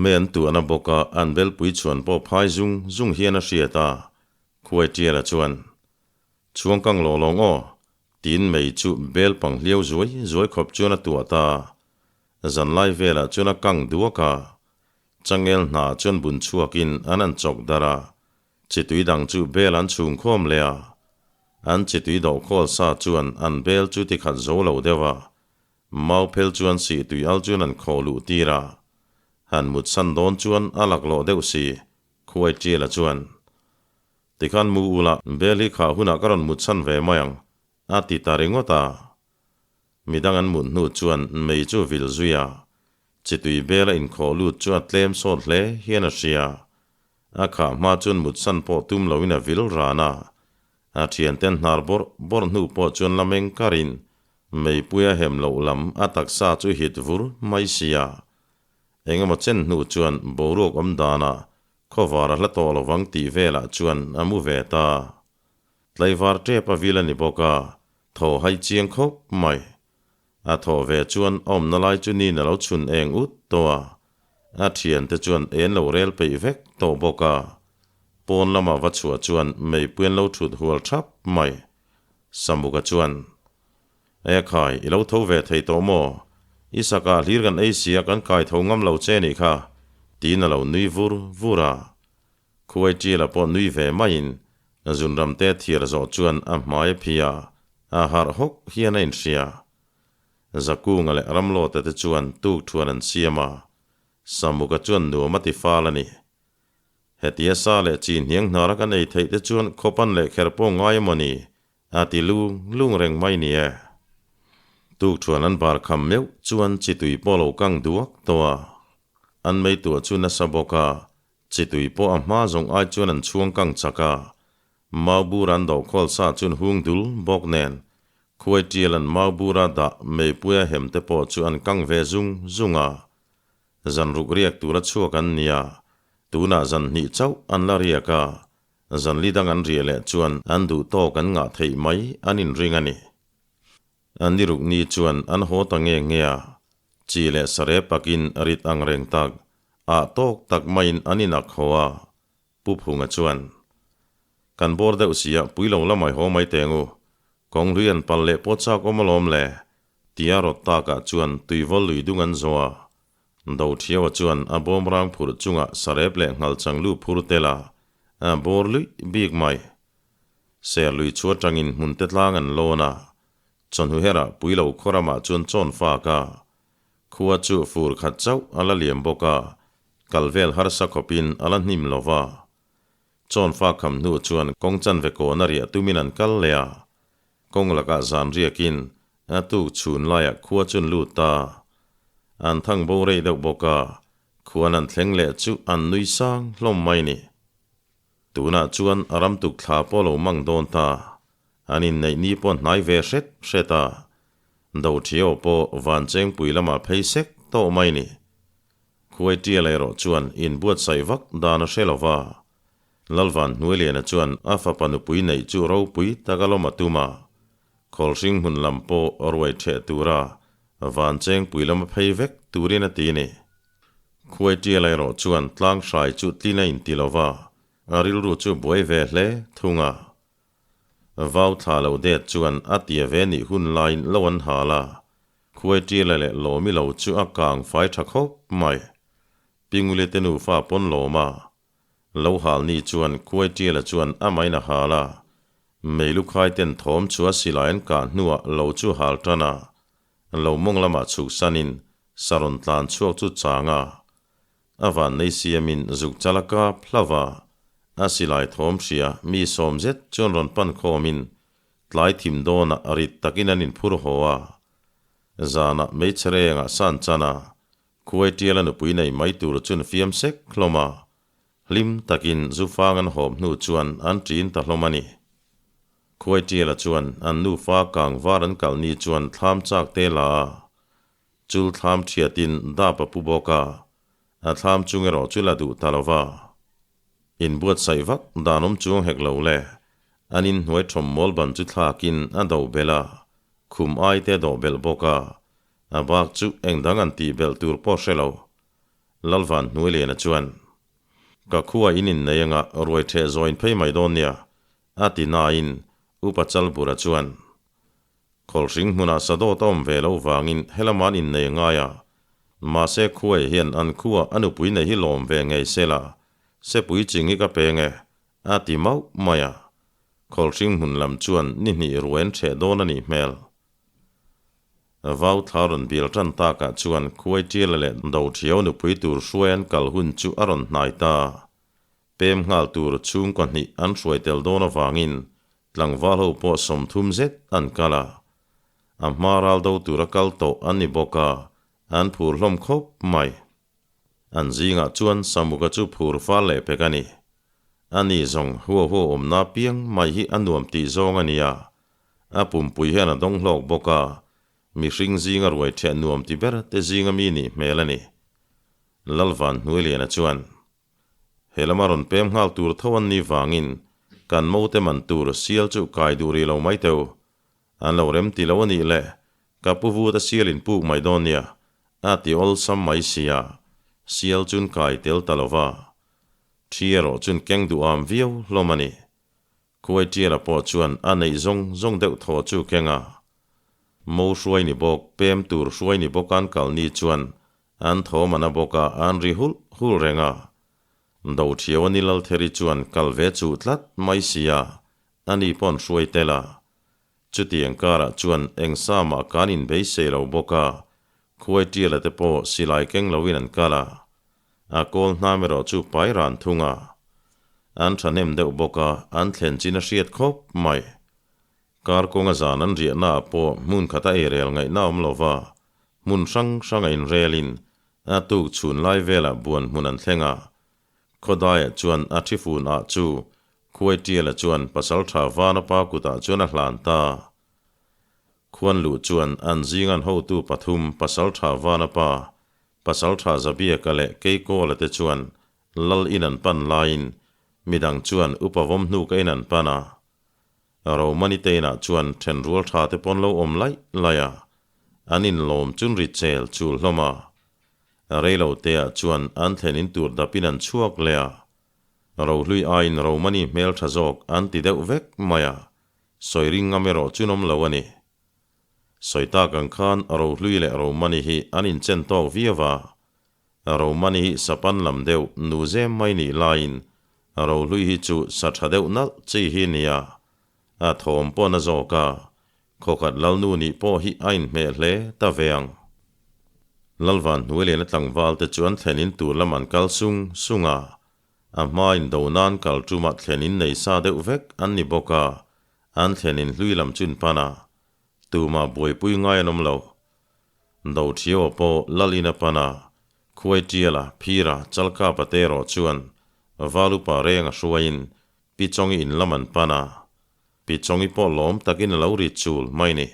Me an tuahna bawka an belpui chhuan pawh phai zung zung hian a hriat a, Khuai Tiala chuan, Chhuang kang lawng lawng aw, tiin mei chu bel pang hliau zuai zuai khawp chuan a tuah ta. Zanlai velah chuan a kang duak a, changel hna chuan bun chhuakin an an chawk darh a, chitui dang chu bel an chhung khawm leh a. An chitui dawhkhawl sa chuan an bel chu ti khat zo lo deuh a, mau phel chuan sih tui al chuan an khawh luh tir a. Han mut san dawn chuan a laklawh deuh si, Khuai Tiala chuan, Tikhan mu ula, bel hi khah hunah ka rawn mut san ve mai ang, a ti ta ringawt a. Midang an mut hnu chuan mei chu vil zui a, chitui bela inkhawh lut chu a tlem sawt hle hian a hria. A khah hma chuan mut san pawh tum loin a vil ran a, a thianten hnar bawrh bawrh hnu pawh chuan la meng karin meipui a hem loh lam a taksa chu hit vur mai sia. Engemaw chen hnu chuan boruak awm danah khawvar a hla tawh lovang tih velah chuan a mu ve ta. Tlaivar tep a vil a ni bawk a, thaw hai chiang khawp mai. A thawh ve chuan a awmna lai chu nin a lo chhun eng ut tawh a, a thiante chuan en lo rel peih vek tawh bawk a. Pawn lama va chhuah chuan meipui an lo thut hual thap mai. Samuka chuan, E khai, i lo tho ve thei tawh maw? I sakah hlir kan ei sia kan kai tho ngam lo che nih kha, tiin a lo nui vur vur a. Khuai Ṭiala pawh nui ve maiin Zunramte thiar zawh chuan a hmai a phih a, a harh hawk hian a inhria. Zakunga leh Ramlawta te chuan tuk thuan an siam a, Samuka chuan nuam a ti fal a ni. Hetia sa leh chi hniang hnara kan ei theih te chuan khawpan leh kher pawh ngai emaw ni? A ti lung lung reng mai ni e. Tuk thuan an bar kham meuh chuan chi tui pawh lo kang duak tawh a. An meituah chu nasa bawk a, Chi tui pawh a hma zawng ai chuan an chhuang kang chak a, mau bur an doh khawl sa chuan hung dul bawk nen, khuai tial an mau bura dah meipui a hem te pawh chu an kang ve zung zung a. Zan ruk riak tura chhuak an ni a, tunah zan hnih chauh an la riak a, zan li dang an riah leh chuan an duh tawk an ngah theih mai an inring a ni. An ni ruk ni chuan an haw ta nge nge a, chi leh sare pakin rit ang reng tak, ah tawk tak maiin an inak haw a, Pu Phunga chuan, Kan bawr deuh sia, pui lo la mai haw mai teng u, kawng hlui an pal leh pawh chak awm alawm le, tia rawt takah chuan tuivawl lui dung an zawh a. Do Thiaua chuan a bawmrang phurh chungah sarep leh nghalchang lu phur tel a, a bawr luih bik mai. Serlui chu atangin hmun te tlang an lawn a, chawhnu herah Puilo khaw ramah chuan chawn fak a, khua chu fur khat chauh a la liam bawk a, kal vel harsa khawpin a la hnim lo va. Chawn fak kham hnu chuan kawng chanve kawn a riah tumin an kal leh a, kawng lakah zan riakin a tuk chhun laiah khua chu an lut ta. An thang bo rei deuh bawk a. Khuan an thleng leh chu an nui sang hlawm mai ni. Tunah chuan a ram tuk thla pawh lo mang dawn ta. An inneih ni pawh hnai ve hret hret a. Dothio pawh Vanchengpui lamah phei sek tawh mai ni. Khuaitial erawh chuan inbuatsaih vak dan a hre lo va. Lalvan Hnuailiana chuan a fapa nupui neih chu ropui tak a lawm a tum a. Khawlhring hmun lam pawh ruai ṭheh tura Vanchengpui lama phei vek turin a ti ni. Khuaitial erawh chuan tlang hrai chu tlin a inti lo va, a rilru chu buai ve hle thung a. Vau thla lo det chuan a tia ve nih hun laiin lo an hal a, Khuaitiala leh Lawmi lo chu a kang fai tha khawp mai. Pinguli te nufa pawn lawm a. Lo hal ni chuan Khuaitiala chuan a main a hal a, Meilukhai ten thawm chu a silai an kah hnuah lo chu hal tan a, Lo mawng lamah chhuk sanin sa rawn tlan chhuak chu chang a, a van nei siamin zuk chal a kap hlauh a, a silai thawm hria mi sawm zet chuan rawn pan khawmin tlai thim dawnah rit takin an inphur haw a. Zanah hmeichhe rengah san chan a, khuai tiala nupui nei mai tur chun fiam sek hlawm a, hlim takin zu fang an hawp hnu chuan an ṭin ta hlawm a ni. Khuaitiala chuan an nufa kang var an kal ni chuan thlam chak te la a, chul thlam thiatin dap a pu bawk a, a thlam chung erawh chu la duh ta lo va. Inbuatsaih vak dan awm chuang hek lo le, an inhnuai thawm mawl ban chu thlakin a do belh a, khum ai te a dawh belh bawk a, a bak chu eng dang an tih belh tur pawh hre lo. Lalvan Hnuailiana chuan, Ka khua in innei anga ruai theh zawin phei mai dawn nia, A ti nain Upa Chalbura chuan, Khawlhring hmunah sadawt a awm ve lo vangin helama an innei ngai a, mahse khuai hian an khuaa a nupui nei hi lawm ve ngei se la, sepui ching hi ka peng e, a ti mauh mai a. Khawlhring hmun lam chuan ni hnih ruai an ṭheh dawn a nih hmel. Vau thla rawn bial ṭan takah chuan khuai ṭiala leh Doṭhiau nupui tur hruai an kal hun chu a rawn hnai ta. Pem nghal tur chhungkaw hnih an hruai tel dawn avangin tlangval ho pawh 30 zet an kal a. A hma ral do tura kal tawh an ni bawk a, an phur hlawm khawp mai. An zingah chuan Samuka chu phur fal leh pek a ni. Ani zawng huau huau awmna piang mai hi a nuam tih zawng a ni a, a pumpui hian a dawng hlawk bawk a, mihring zinga ruai ṭhiah nuam ti ber te zinga mi nih hmel a ni. Lalvan Hnuailiana chuan. He lama rawn pem nghal tur tho an nih vangin kan mote man tur sial chu kai duh rih lo mai teu. An lo rem ti lo a nih le, ka pu vut a sial in puk mai dawn nia, a ti awlsam mai sia, sial chun kai tel ta lo va. Thi erawh chun keng duham viau hlawm a ni. Khuai Tiala pawh chuan a neih zawng zawng deuh thaw chu keng a. Mo hruai ni bawk, pem tur hruai ni bawk an kal ni chuan An thawm an a bawk a, an ri hulh hulh reng a. Dothiau a ni Laltheri chuan kal ve chuh tlat mai si a, ani pawn hruai tel a. Chutiang karah chuan eng sa mah kan inbeisei lo bawk a, khuai tiala te pawh silai keng loin an kal a. A kawl hnam erawh chu pai ran thung a. An thahnem deuh bawk a, an thlen chin a hriat khawp mai. Kar kawnga zan an riahna ah pawh hmun khata eirel ngaihna awm lo va, hmun hrang hranga inrelin a tuk chhun lai velah buan hmun an thleng a. Khawdaiah chuan a thi fun ah chu Khuaitiala chuan pasaltha Vanapa kutah chuan a hlan ta. Khuan luh chuan an zingan hotu pathum pasaltha Vanapa, pasaltha Zabiaka leh Keikawla te chuan lal in an pan laiin midang chuan upa vawm hnuka in an pan a. Romani te inah chuan thenrual tha te pawn lo awm laih laih a, an inlawm chun ri chel chul hlawm a. Reilo te ah chuan an thlen in tur dapin an chhuak leh a. Rohlui aiin Romani hmel tha zawk an ti deuh vek mai a, sawi ring ngam erawh chun awm lo a ni. Sawi tak ang khan Rohlui leh Romani hi an inchen tawk viau a, Romani hi sapan lam deuh nu zem mai nih laiin Rohlui hi chu sa tha deuh nalh chi hi nia, a thawm pawh na zawk a, khawkhat lalnu nih pawh hi a inhmeh hle ta ve ang. Lalvan hnuailiana tlangval te chu an thlen in tur lam an kal sung sung a, a hma in do nan kal tumah thlen in nei sa deuh vek an ni bawk a, an thlen in hlui lam chun pan a, tumah buaipui ngai an awm lo. Dothiaua pawh lal in a pan a. Khuaitiala, Phira, Chalkapa te erawh chuan Valupa reng a hruaiin Pi Chawngi in lam an pan a. Pi Chawngi pawh lawm takin a lo ri chul mai ni.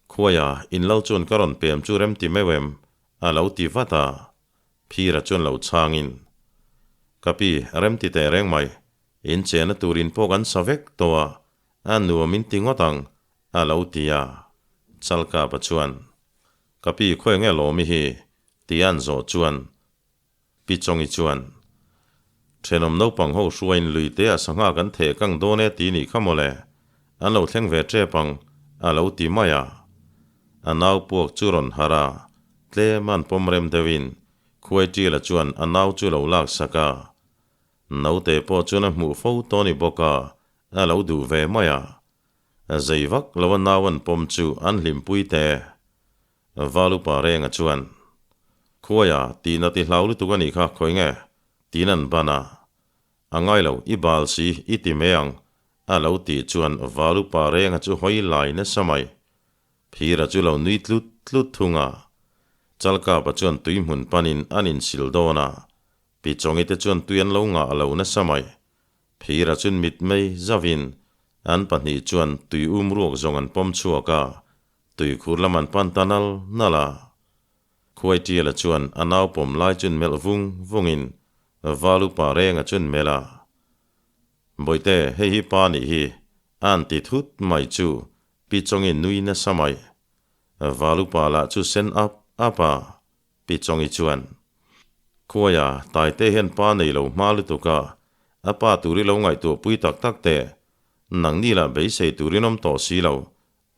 Khuaia, in lo chuan ka rawn pem chu rem ti meuh em? a lo ti vat a. Phira chuan lo chhangin, Ka pi, rem ti teh reng mai. In chena turin pawh kan sa vek tawh a, a nuam in ti ngawt ang, a lo ti a. Chalkapa chuan, Ka pi khawi nge lawmi hi? ti an zawh chuan Pi Chawngi chuan, Thenawm naupang ho hruaiin lui te ah sangha kan theh kang dawn e ti nih kha mawle, an lo thleng ve tep ang, a lo ti mai a. A nau puak chu rawn harh a, tlem an pawm rem deuhin Khuaitiala chuan a nau chu lo lak sak a. Naute pawh chuan a hmuh fo tawh ni bawk a, a lo duh ve mai a. Zei vak lo a nau an pawm chu an hlimpui teh. Valupa Renga chuan, Khuaia, tihna ti hlau lutuk a nih kha, khawi nge? Tiin an ban a. A ngai lo, i bal si, i ti mai ang, a lo tih chuan Valupa Renga chu hawi lai nasa mai. Phira chu lo nui tlut tlut thung a. Chalkapa chuan tui hmun panin an insil dawn a. Pi Chawngi te chuan tui an lo ngah lo nasa mai. Phira chuan mitmei zauvin an pahnih chuan tui um ruak zawng an pawm chhuak a, tuikhur lam an pan ta nal nal a. Khuaitiala chuan a nau pawm lai chuan melh vung vungin Valupa renga chuan melh a. Bawihte, hei hi pa nih hi, a'n ti thut mai chu Pi Chawngi nui nasa mai. Valupa lah chu sen ap ap a. Pi Chawngi chuan, Khuaia, Taite hian pa nei lo hma lutuk a, a pa tur i lo ngaihtuah pui tak tak teh, nangni lah beisei turin awm tawh si lo,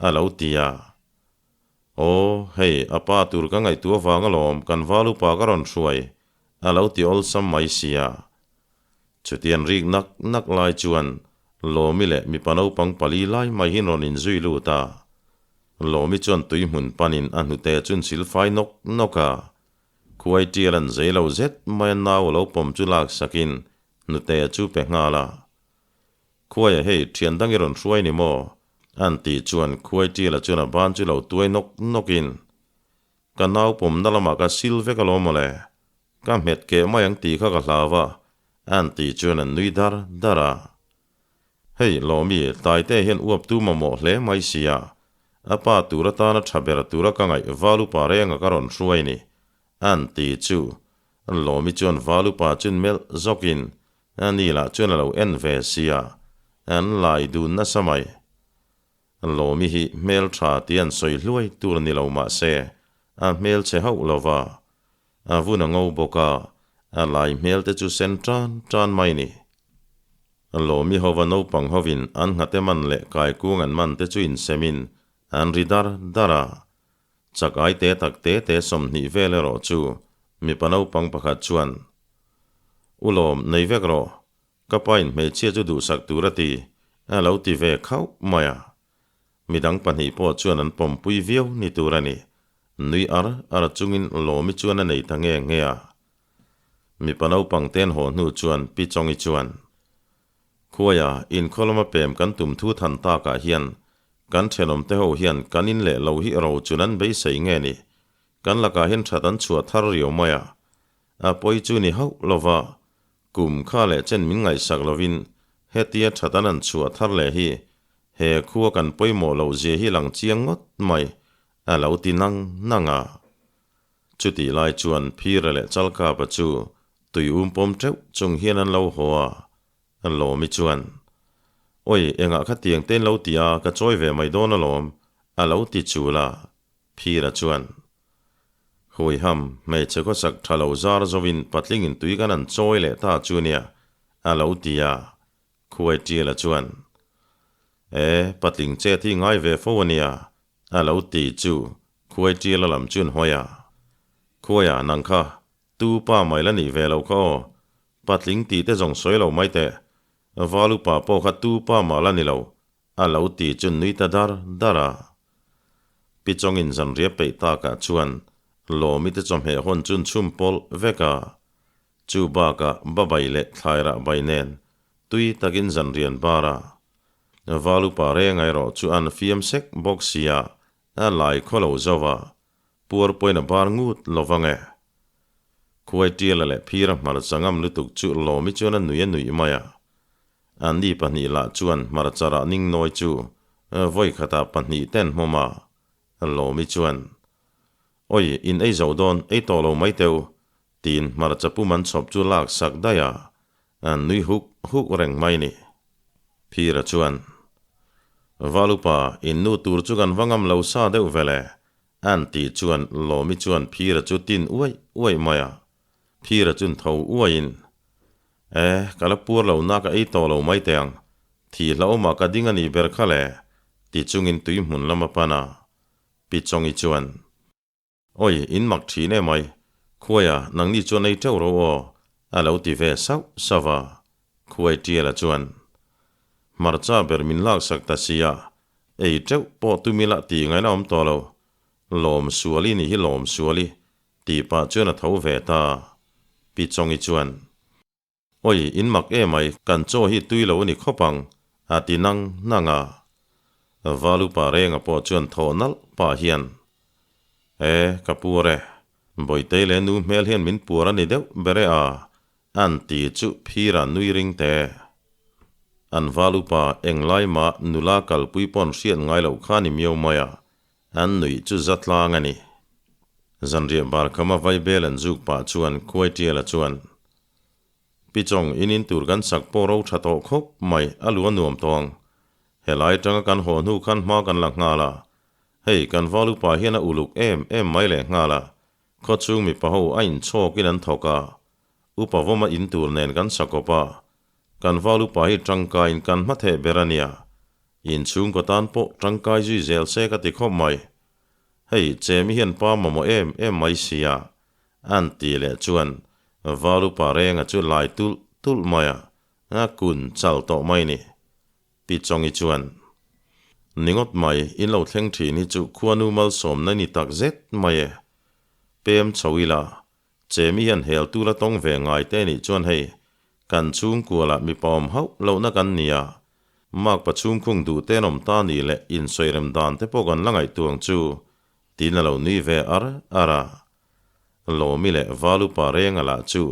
a lo ti a. Aw, hei, a pa tur ka ngaihtuah vang alawm, kan val upa ka rawn hruai, a lo ti awlsam mai sia. Chutian rik nak nak lai chuan Lawmi leh mipa naupang pali lai mai hi rawn inzui lut a. Lawmi chuan tui hmun panin a hnute chun sil fai nawk nawk a. Khuai tial an zei lo zet mai a nau a lo pawm chu lak sakin hnute chu pe nghal a. Khuaia hei thian dang i rawn hruai ni maw? An tih chuan Khuai tiala chuan a ban chu lo tuai nawk nawkin Ka nau pawmna lamah ka sil vek alawm mawle. Ka hmet keh mai ang tih kha ka hlau a, an tih chuan an nui dar dar a. Hei, Lawmi, Taite hian uap tu mamawh hle mai sia, a pa tur atana tha ber tura ka ngaih Valupa renga ka rawn hruai ni, an ti chu. Lawmi chuan Valupa chun melh zawkin a ni lah chuan a lo en ve sia, an lai dun nasa mai. Lawmi hi hmel tha tih an sawi hluai tur ni lo mah se, a hmel chhe hauh lo va. A vun a ngo bawk a, a lai hmel te chu sen tan tan mai ni. Lawmi hova naupang hovin an nghate man leh kaikung an man te chu insemin an ri dar dar a. Chak ai te tak te te 20 vel erawh chu mipa naupang pakhat chuan, U Lawm, nei vek rawh. Ka pa in hmeichhia chu duhsak tur a ti, a lo ti ve khauh mai a. Midang pahnih pawh chuan an pawmpui viau ni tur a ni. Nui ar ar chungin Lawmi chuan a nei ta nge nge a. Mipa naupang ten haw hnu chuan Pi Chawngi chuan, Khuaia, inkhaw lama pem kan tum thu than takah hian kan thenawm te ho hian kan in leh lo hi ro chun an beisei nge ni? Kan lakah hian that an chhuah thar riau mai a. A pawi chu ni hauh lova, Kum kha leh chen min ngaihsak lovin hetia that an an chhuah thar leh hi he khua kan pawimawh loh zia hi lang chiang ngawt mai a lo ti nang nang a. Chutih lai chuan Phira leh Chalkapa chu tui um pawm teuh chung hian an lo haw a, Lawmi chuan, Oi, engah kha tiang te in lo ti a, ka chawi ve mai dawn alawm, a lo ti chul a. Phira chuan, Huiham, hmeichhe khawsak tha lo zar zovin patlingin tui kan an chawi leh ta chu nia, a lo ti a. Khuai Tiala chuan, E, patling chet hi ngai ve fo a nia, a lo ti chu Khuai Tiala lam chuan hawi a. Khuaia, nang kha, tu pa mai la nih ve loh kha aw, patling tih te zawng sawi lo mai teh, Valupa pawh kha tu pa mah la ni lo, A lo ti chu nui ta dar dar a. Pi Chawngin zanriah peih takah chuan Lawmi te chawhmeh hawn chun chhum pawlh vek a. Chu bakah babai leh thlairah bai nen tui takin zanrian bar a. Valupa renga erawh chu an fiam sek bawk sia a lai khaw lo zo a, puar pawhin a bar ngut lo vang e. Khuaitiala leh Phira hmarcha ngam lutuk chu Lawmi chuan a nui a nuih mai a. Anni pahnih lah chuan hmarcha rah ning nawi chu vawi khatah pahnih ten hmawm a. Lawmi chuan, Oi, in ei zo dawn, ei tawh lo mai teu, tiin hmarcha pum an chhawp chu lak sak daih a, an nui huk huk reng mai ni. Phira chuan, Valupa, in nu tur chu kan va ngam lo sa deuh vele, An tih chuan Lawmi chuan Phira chu tin uaih uaih mai a, Phira chun tho uaihin, E, ka la puar lo na ka ei tawh lo mai teh ang, thih hlauhawmah ka ding a nih ber kha le, ti chungin tui hmun lam a pan a. Pi Chawngi chuan, Awi, in mak thin em ai, Khuaia, nangni chuan ei teuh ro aw, a lo ti ve sauh sauh a. Khuai Tiala chuan, Hmarcha ber min laksak ta sia, Ei teuh pawh tumi lah tih ngaihna awm tawh lo. Lawm suali nih hi lawm suali, tih pah chuan a tho ve ta. Pi Chawngi chuan, Awi, in mak emai, kan chaw hi tui lo a ni khawp ang, a ti nang nang a. Valupa Renga pawh chuan thawh nalh pah hian, E, ka puar e, Bawitei leh nu hmel hian min puar a ni deuh ber e a, An ti chu phira nui ring te. An val upa englai mah nula kalpui pawn hriat ngai loh kha ni miau mai a, an nuih chu za tlang a ni. Zanriah bar khama vaibel an zuk pah chuan Khuaitiala chuan, Pi Chawng, in in tur kan sak pawh ro tha tawh khawp mai, a lu a nuam tawh ang. Helai atanga kan haw hnu khan hma kan la nghal a, hei kan val upa hian a uluk em em mai leh nghal a, Khawchhung mipa ho a inchhawkin an thawk a, upa vawma in tur nen kan sa kawp a, kan val upa hi tangkaiin kan hma theh ber a nia, inchhungkaw tan pawh tangkai zui zel se ka ti khawp mai. Hei, Chemi hian pa mamawh em em mai sia, an ti leh chuan val upa renga chu lai tulh tulh mai a, a kun chal tawh mai ni. Pi Chawngi chuan, Ni ngawt mai, in lo thleng thin hi chu khuanu malsawmna ni tak zet mai e. Pem chho ila, Chemi hian hel tur a tawng ve ngai te nih chuan hei, kan chhungkualah mipa awm hauh lohna kan ni a, makpa chhungkhung duh te an awm ta nih leh insawirem dan te pawh kan la ngaihtuah ang chu, tiin a lo nui ve ar ar a. Lawmi leh Valupa Renga lah chu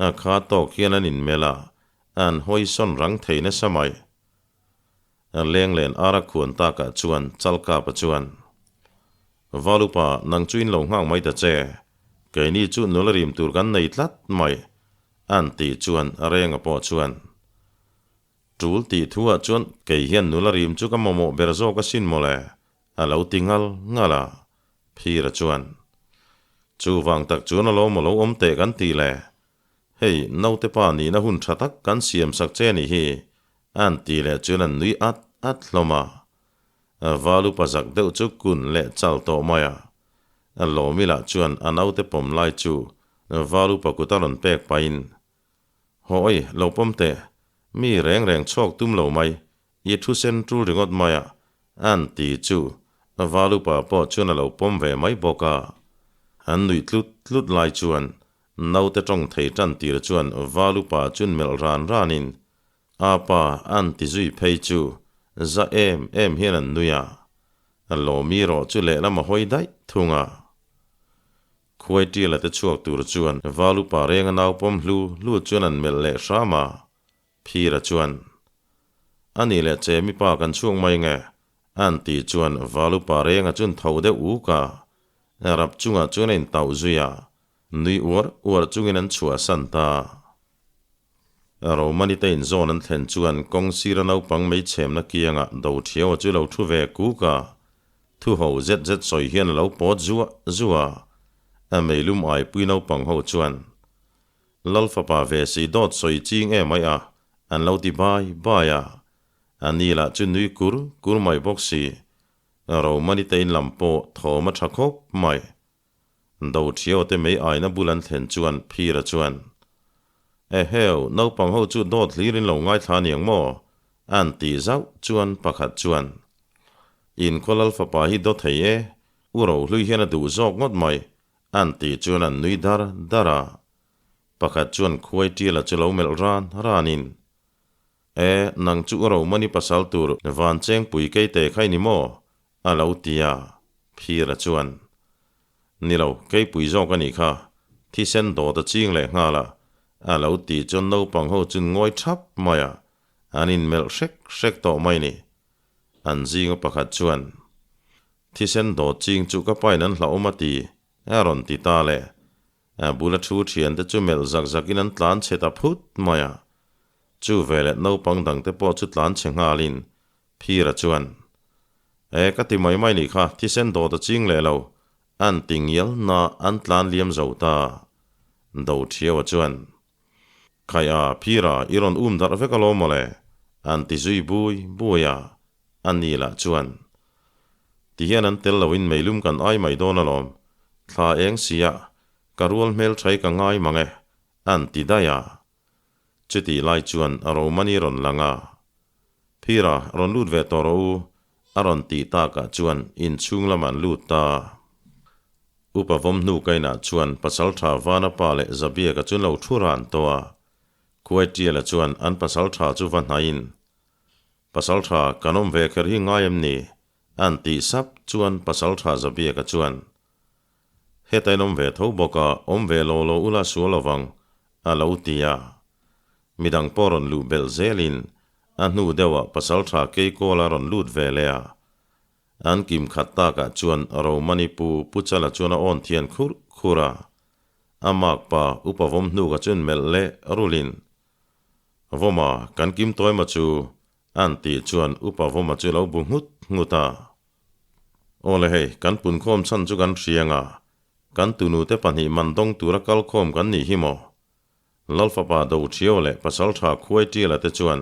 a kha tawk hian an inmelh a, An hawisawn rang thei nasa mai. Lenglen ara khuan takah chuan Chalkapa chuan, Valupa, nang chu in lo nghak mai ta che. Keini chu nula rim tur kan nei tlat mai, an tih chuan Renga pawh chuan, Tul tih thuah chuan kei hian nula rim chu ka mamawh ber zawk asin mawle, a lo ti ngal ngal a. Phira chuan, Chuvang tak chuan alawm aw lo awm teh kan ti le. Hei, naute pa nihna hun tha tak kan siam sak che nih hi, an ti leh chuan an nui at at hlawm a. Val upa zak deuh chu kun leh chal tawh mai a. Lawmi lah chuan a naute pawm lai chu val upa kut a rawn pek pahin, Hawi, lo pawm teh, mi reng reng chhawk tum lo mai, i thu sen tul ringawt mai a, an ti chu val upa pawh chuan a lo pawm ve mai bawk a. An nuih tlut tlut lai chuan Naute tawng thei tan tir chuan val upa chun melh ran ranin, A pa, an ti zui phei chu za em em hian an nui a, Lawmi rawh chu lehlam a hawi daih thung a. Khuaitiala te chhuak tur chuan val upa renga nau pawm hlu hlu chuan an melh leh hram a, Phira chuan, A nih leh che mipa kan chhuak mai nge? An tih chuan val upa renga chun tho deuh uk a, rap chungah chuan a intauh zui a, Nui uar uar chungin an chhuahsan ta. Romani te inzawn an thlen chuan kawng sira naupang mei chhemna kiangah Dothiaua chu lo thu ve kuk a, thu ho zet zet sawi hian a lo pawt zuah zuah a. A meilum aipui naupang ho chuan, Lal fapa ve si dawt sawi ching em ai a, an lo ti bai bai a. A ni lah chu nui kur kur mai bawk si. Romani te in lam pawh thawm a tha khawp mai. Dothiau te mei aina bul an thlen chuan Phira chuan, Eheu, naupang ho chu dawt hlir in lo ngaithla aniang maw? An tih zauh chuan pakhat chuan, In khaw lal fapa hi daw thei e, u Rohlui hian a duh zawk ngawt mai, an tih chuan an nui dar dar a. Pakhat chuan khuai tiala chu lo melh ran ranin, E, nang chu u Romani pasal tur Vanchengpui keite kha i ni maw? A lo ti a, Phira chuan, Ni lo, keipui zawk a nih kha. Thisen dawt a ching leh nghal a, a lo tih chuan naupang ho chun ngawi thap mai a, an inmelh hrek hrek tawh mai ni. An zinga pakhat chuan, Thisen dawt ching chu ka pain an hlauhawm a ti, a rawn ti ta le. A bula thu thiante chu melh zak zakin an tlan chhe ta phut mai a. Chu veleh naupang dangte pawh chu tlan chhe nghalin Phira chuan, E, ka ti mai mai nih kha, thisen dawt a ching leh lo, an ti ngial na an tlan liam zo ta. Do Thiaua chuan, Khai a, Phira, i rawn um darh vek alawm mawle, an ti zui bui bui a, a ni lah chuan, Ti hian an tel loin meilum kan ai mai dawn alawm, thla eng sia, ka rual hmel thai ka ngai mang e, an ti daih a. Chutih lai chuan a Romani rawn lang a, Phira, rawn lut ve tawh rawh u, a rawn tih takah chuan inchhung lamah an lut ta. Upa vawm hnu kainah chuan Pasaltha Vanapa leh Zabiaka chu lo thu ran tawh a, Khuaitiala chuan an Pasaltha chu va hnaihin, Pasaltha, kan awm ve kher hi ngai em ni? An tih sap chuan Pasaltha Zabiaka chuan, Heta in awm ve tho bawk a, awm ve lo lo ula sual lovang, a lo ti a. Midang pawh rawn luh belh zelin a hnu deuhah Pasaltha Keikawla rawn lut ve leh a. An kim khat takah chuan Romani pu Pu Chala chuan a awn thian khur khur a. A makpa upa vawm hnuka chuan melh leh rulin, Vawma, kan kim tawi maw chu? An tih chuan upa Vawma chu lo bu nghut nghut a. Aw le hei, kan punkhawm chhan chu kan hriang a, kan tunute pahnih man dawng tura kalkhawm kan nih hi maw? Lalfapa Doṭhiau leh Pasalṭha Khuaitiala te chuan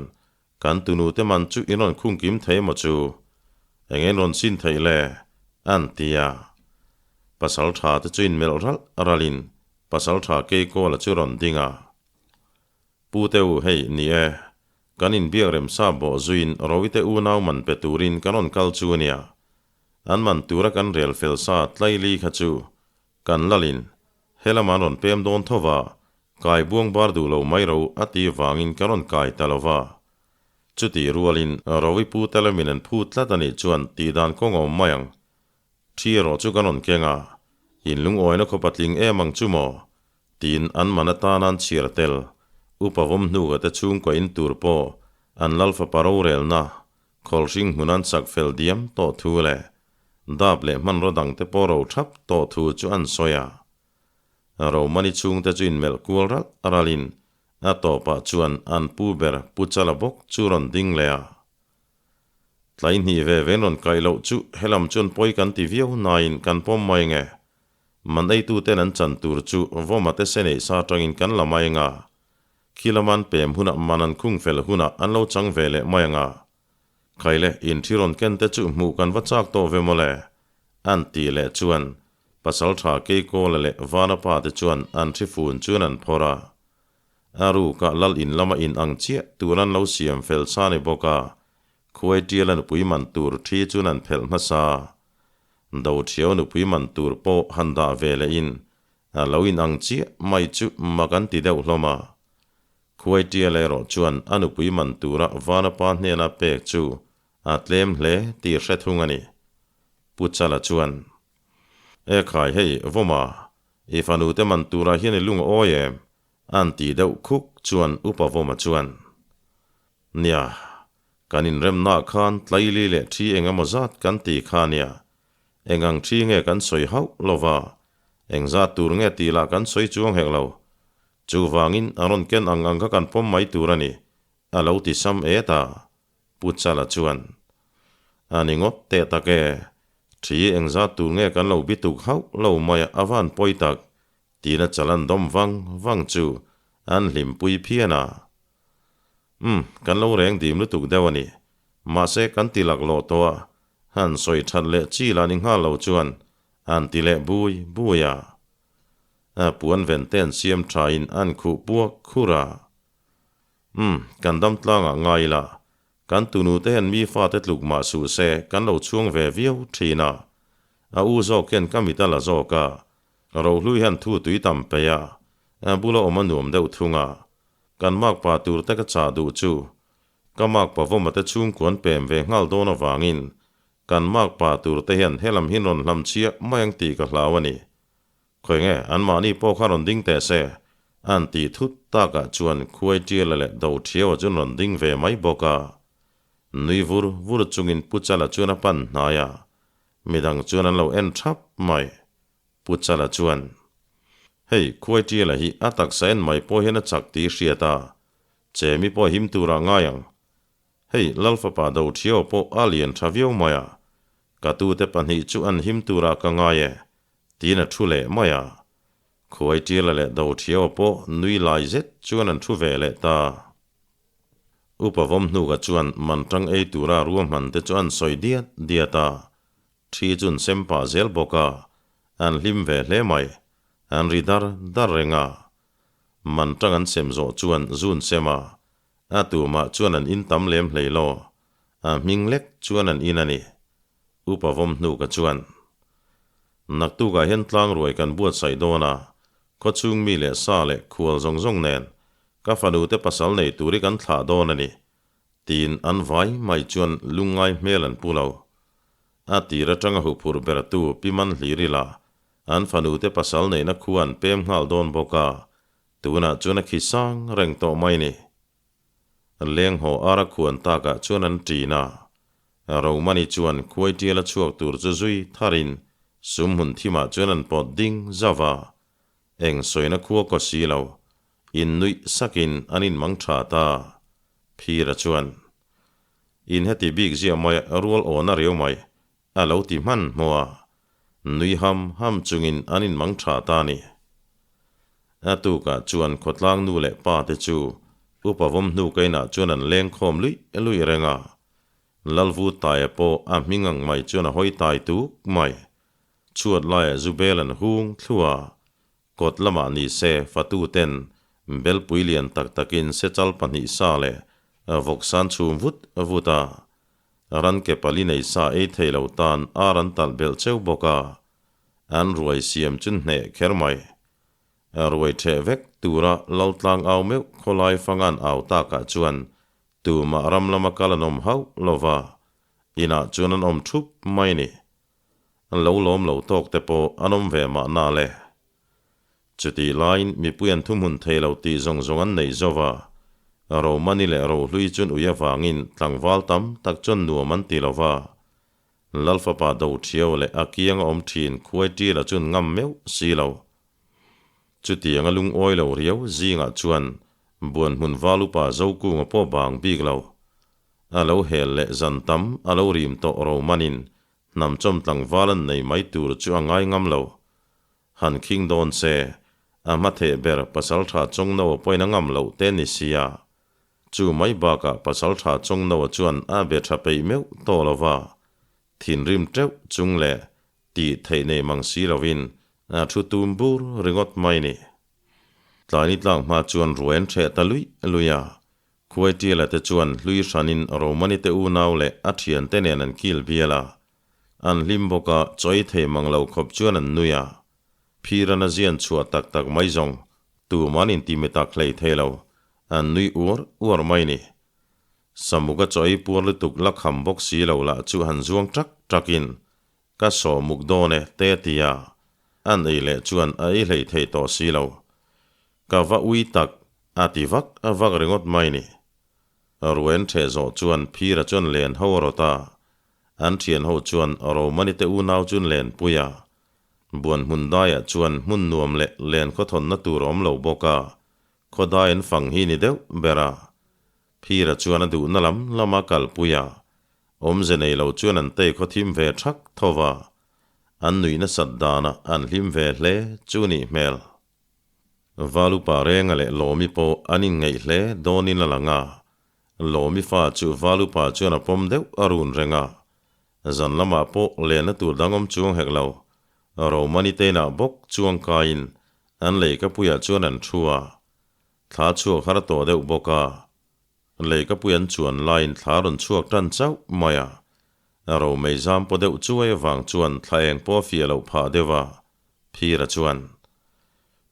kan tunute man chu in rawn khung kim thei maw chu? Eng in rawn sin theih le? An ti a. Pasalṭha te chu inmelh ralh ralhin Pasalṭha Keikawla chu rawn ding a. Pu te u, hei, ni e. Kan inbiak remsa bawh zuiin Rawite unau man pe turin kan rawn kal chu a nia. An man tura kan rel fel sa tlaili kha chu kan lalin he lama an rawn pem dawn tho va, kai buang bar duh lo mai ro a ti vangin ka rawn kai ta lo va. Chutih rualin Rawi pu te lamin an phut tlat a nih chuan tihdan kawng awm mai ang. Thi erawh chu kan rawn keng a, in lungawina khaw patling em ang chu maw? Tiin an man atana an chhiar tel. Upa vawm hnuka te chhungkaw in tur pawh an lal fapa rorelna khawlhring hmun an chak fel diam tawh thu leh dap leh hmanraw dang te pawh ro thap tawh thu chu an sawi a. Romani chhungte chu inmelh kual ralh ralhin a tawpah chuan an pu ber Pu Chala bawk chu rawn ding leh a. Tlai hnih ve ven rawn kaih loh chu helam chuan pawi kan ti viau nain kan pawm mai nge. Man eituten an chan tur chu vawma te se neih sa atangin kan la mai anga, khi lama an pem hunah man an khung fel hunah an lo chang ve leh mai anga. Khai le, in thi rawn ken te chu hmuh kan va chak tawh ve mawle, an tih leh chuan Pasaltha Keikawla leh Vanapa te chuan an thi fun chuan an phawrh a. A rukah lal in lama in ang chiah tur an lo siam fel sa ni bawk a, khuai tiala nupui man tur thi chuan an phelh hmasa. Dothiau nupui man tur pawh han dah ve leh in a lo in ang chiah mai chu mak an ti deuh hlawm a. Khuai tial erawh chuan a nupui man tura Vanapa hnena pek chu a tlem hle tih hre thung a ni. Pu Chala chuan, E khai hei, Vawma, I fanu te man turah hian i lung a awi em? An ti deuh khuk chuan Upa Vawma chuan, Nia, kan inremnaah khan tlaili leh thi eng emaw zat kan ti kha nia. Eng ang thi nge kan sawi hauh lo va, eng zat tur nge tih lah kan sawi chuang hek lo. Chuvangin a rawn ken ang ang kha kan pawm mai tur a ni, a lo ti sam et a. Pu Chala chuan, A ni ngawt teh tak e, thi engzat tur nge kan lo bituk hauh lo mai a van pawi tak, tiin a chalan dawm vang vang chu an hlimpui phian a. Umm, kan lo reng dim lutuk deuh a ni. Mahse kan ti laklawh tawh a, han sawi that leh chi lah ni nghal lo chuan an ti leh bui bui a. A puan ven te an siam thain an khuh puak khur a. Umm, kan dam tlangah ngai ila, kan tunu te hian mi fate tluk mah suh se kan lo chhuang ve viau thin a. A u zawk hian ka mit a la zawk a, rohlui hian thu tui tam peih a, a bula awm a nuam deuh thung a. Kan makpa tur te ka chah duh chu, ka makpa vawma te chhungkuan pem ve nghal dawn avangin kan makpa tur te hian helam hi rawn hlam chhiah mai ang tih ka hlau a ni. Khawi nge anmahni pawh kha rawn ding teh se, an tih thut takah chuan khuai tiala leh do thiaua chuan rawn ding ve mai bawk a. Nui vur vur chungin Pu Chala chuan a pan hnai a, midang chuan an lo en thap mai. Pu Chala chuan, Hei, khuai tiala hi a taksa en mai pawh hian a chak tih i hriat a, chemi pawh him turah ngai ang. Hei, Lalfapa do thiaua pawh a lian tha viau mai a, ka tute pahnih chu an him turah ka ngai e, Tiin a thu leh mai a. Khuai Ṭiala leh Do Ṭhiaua pawh nui lai zet chuan an thu ve leh ta. Upa Vawmhnuka chuan man ṭang ei tura ruahman te chu an sawi diat diat a. Ṭhi chu an sem pah zel bawk a, an hlim ve hle mai. An ri dar dar reng a. Man ṭang an sem zawh chuan zu an sem a. A tumah chuan an in tam lem hlei lo. A hming lek chuan an in a ni. Upa Vawmhnuka chuan, Naktukah hian tlangruai kan buatsaih dawn a, khawchhung mi leh sa leh khual zawng zawng nen ka fanute pasal nei tur hi kan thlah dawn a ni, tiin an vai mai chuan lungngai hmel an pu lo. A tir atanga huphurh bertu Pi Manhliri lah an fanute pasal neihna khua an pem nghal dawn bawk a, tunah chuan a khi sang reng tawh mai ni. Leng haw ara khuan takah chuan an ṭin a. Romani chuan khuai ṭiala chhuak tur chu zui tharin sum hmun thimah chuan an pawt ding zauh a. Eng sawina khua kaw si lo, in nuih sakin an inmang ṭha ta. Phira chuan, In heti bik ziah mai a rual awna riau mai, a lo ti hman hmawh a, nui ham ham chungin an inmang tha ta a ni. A tukah chuan khawtlang nu leh pa te chu upa vawm hnu ka inah chuan an leng khawm luih luih reng a, Lalvu Taia pawh a hming ang mai chuan a hawi tai tuk mai. Chhuat laiah Zubel an hung thluah a, kawt lamah ni se fatu ten belpui lian tak takin sechal pahnih sa leh vawksan chhum vut vut a, Ran ke pali nei sa ei thei lo tan ar an talh belh cheu bawk a, an ruai siam chu hneh kher mai. Ruai ṭheh vek tura Laltlang au meuh khawlai fangan au takah chuan tumah ram lama kal an awm hauh lo va, inah chuan an awm ṭhup mai ni. Lo lawm lo tawk te pawh an awm ve mahna le. Chutih laiin mipui an thuhmun thei lo tih zawng zawng an neih zo va, Romani leh Rohlui chuan ui avangin tlangval tam tak chuan nuam an ti lo va. Lalfapa Dothiau leh a kiang a awm thin Khuaitila chuan ngam meuh si lo. Chutianga lungawi lo riau zingah chuan Buanhmun Valupa Zokunga pawh bang bik lo. A lo hel leh zan tam a lo rim tawh Romanin hnamchawm tlangval an nei mai tur chu a ngai ngam lo. Han khing dawn se, a hma theh ber Pasaltha Chawngnoa pawhin a ngam loh te ni sia. Chu mai bakah Pasaltha Chawngnoa chuan a be tha peih meuh tawh lo va, thinrim teuh chung leh tih theih nei mang si lovin a thu tum bur ringawt mai ni. Tlaini tlak hma chuan ruai an ṭheh ta luih luih a, Khuaitiala te chuan hlui hranin Romani te unau leh a ṭhiante nen an kil bial a, An hlim bawk a, chawi thei mang lo khawp chuan an nui a. Phirana zian chhuah tak tak mai zawng, tuman intimi tak hlei thei lo, an nui uar uar mai ni. Samuka chawi puar lutuk la kham bawk si lo lah chu han zuang ṭak ṭakin, Ka saw muk dawn e, te a ti a. An ei leh chuan a ei hlei thei tawh si lo. Ka va ui tak, a ti vak vak ringawt mai ni. Ruen ṭheh zawh chuan Phira chuan len ho a rawt a, An thian ho chuan Romani te unau chu an lenpui a, buan hmun daiah chuan hmun nuam leh len khawthawnna tur a awm lo bawk a, khaw dai an fang hi ni deuh ber a. Phira chuan a duhna lam lama kalpui a, awmze nei lo chuan an tei khaw thim ve thak tho va, an nuih nasat danah an hlim ve hle chu nih hmel. Valupa Renga leh Lawmi pawh an inngeih hle dawnin a lang a, Lawmi fa chu Valupa chuan a pawm deuh a run reng a, zan lamah pawh lenna tur dang awm chuang hek lo. Romani te inah bawk chuang kaiin an leikapuiah chuan an thu a, thla chhuak har tawh deuh bawk a. Leikapui an chuan laiin thla rawn chhuak tan chauh mai a, Romei zam paw deuh chuai avang chuan thla eng pawh a fiah loh phah deuh a, Phira chuan,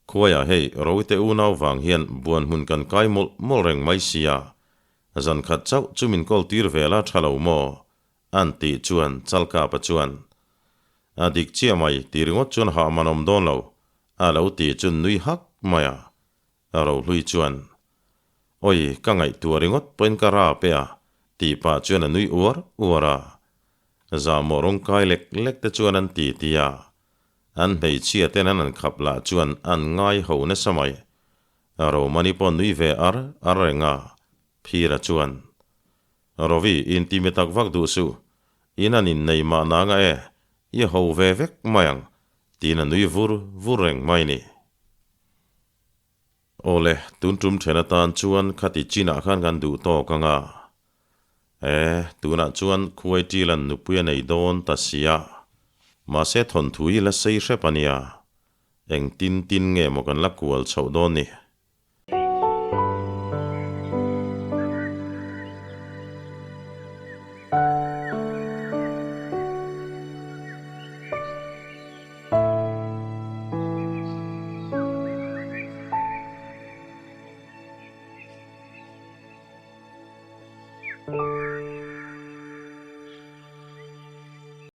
Khuaiah hei Roite unau vang hian buan hmun kan kai mawlh mawlh reng mai sia, zan khat chauh chu min kawl tir ve la tha lo maw? an tih chuan Chalkapa chuan, A dik chiah mai, ti ringawt chuan hah man awm dawn lo. A lo ti chu nui hak mai a. Rohlui chuan, Awi, ka ngaihtuah ringawt pawhin ka rap e a, tih pah chuan a nui uar uar a. Zahmawh rawng kai lek lek te chuan an ti ti a. An hmeichhia ten an han khap lah chuan an ngai ho nasa mai. Romani pawh nui ve ar ar reng a, Phira chuan, Rovi, intimi tak vak duh suh, in an innei mah nanga e, i ho ve vek mai ang, tiin a nui vur vur reng mai ni. Awle, tun tum then atan chuan khati chinah khan kan duh tawk ang a. E, tunah chuan khuai ṭilan nupui a nei dawn ta sia. Mahse thawnthu hi la sei hrep a nia. Eng tin tin nge maw kan la kual chhoh dawn ni?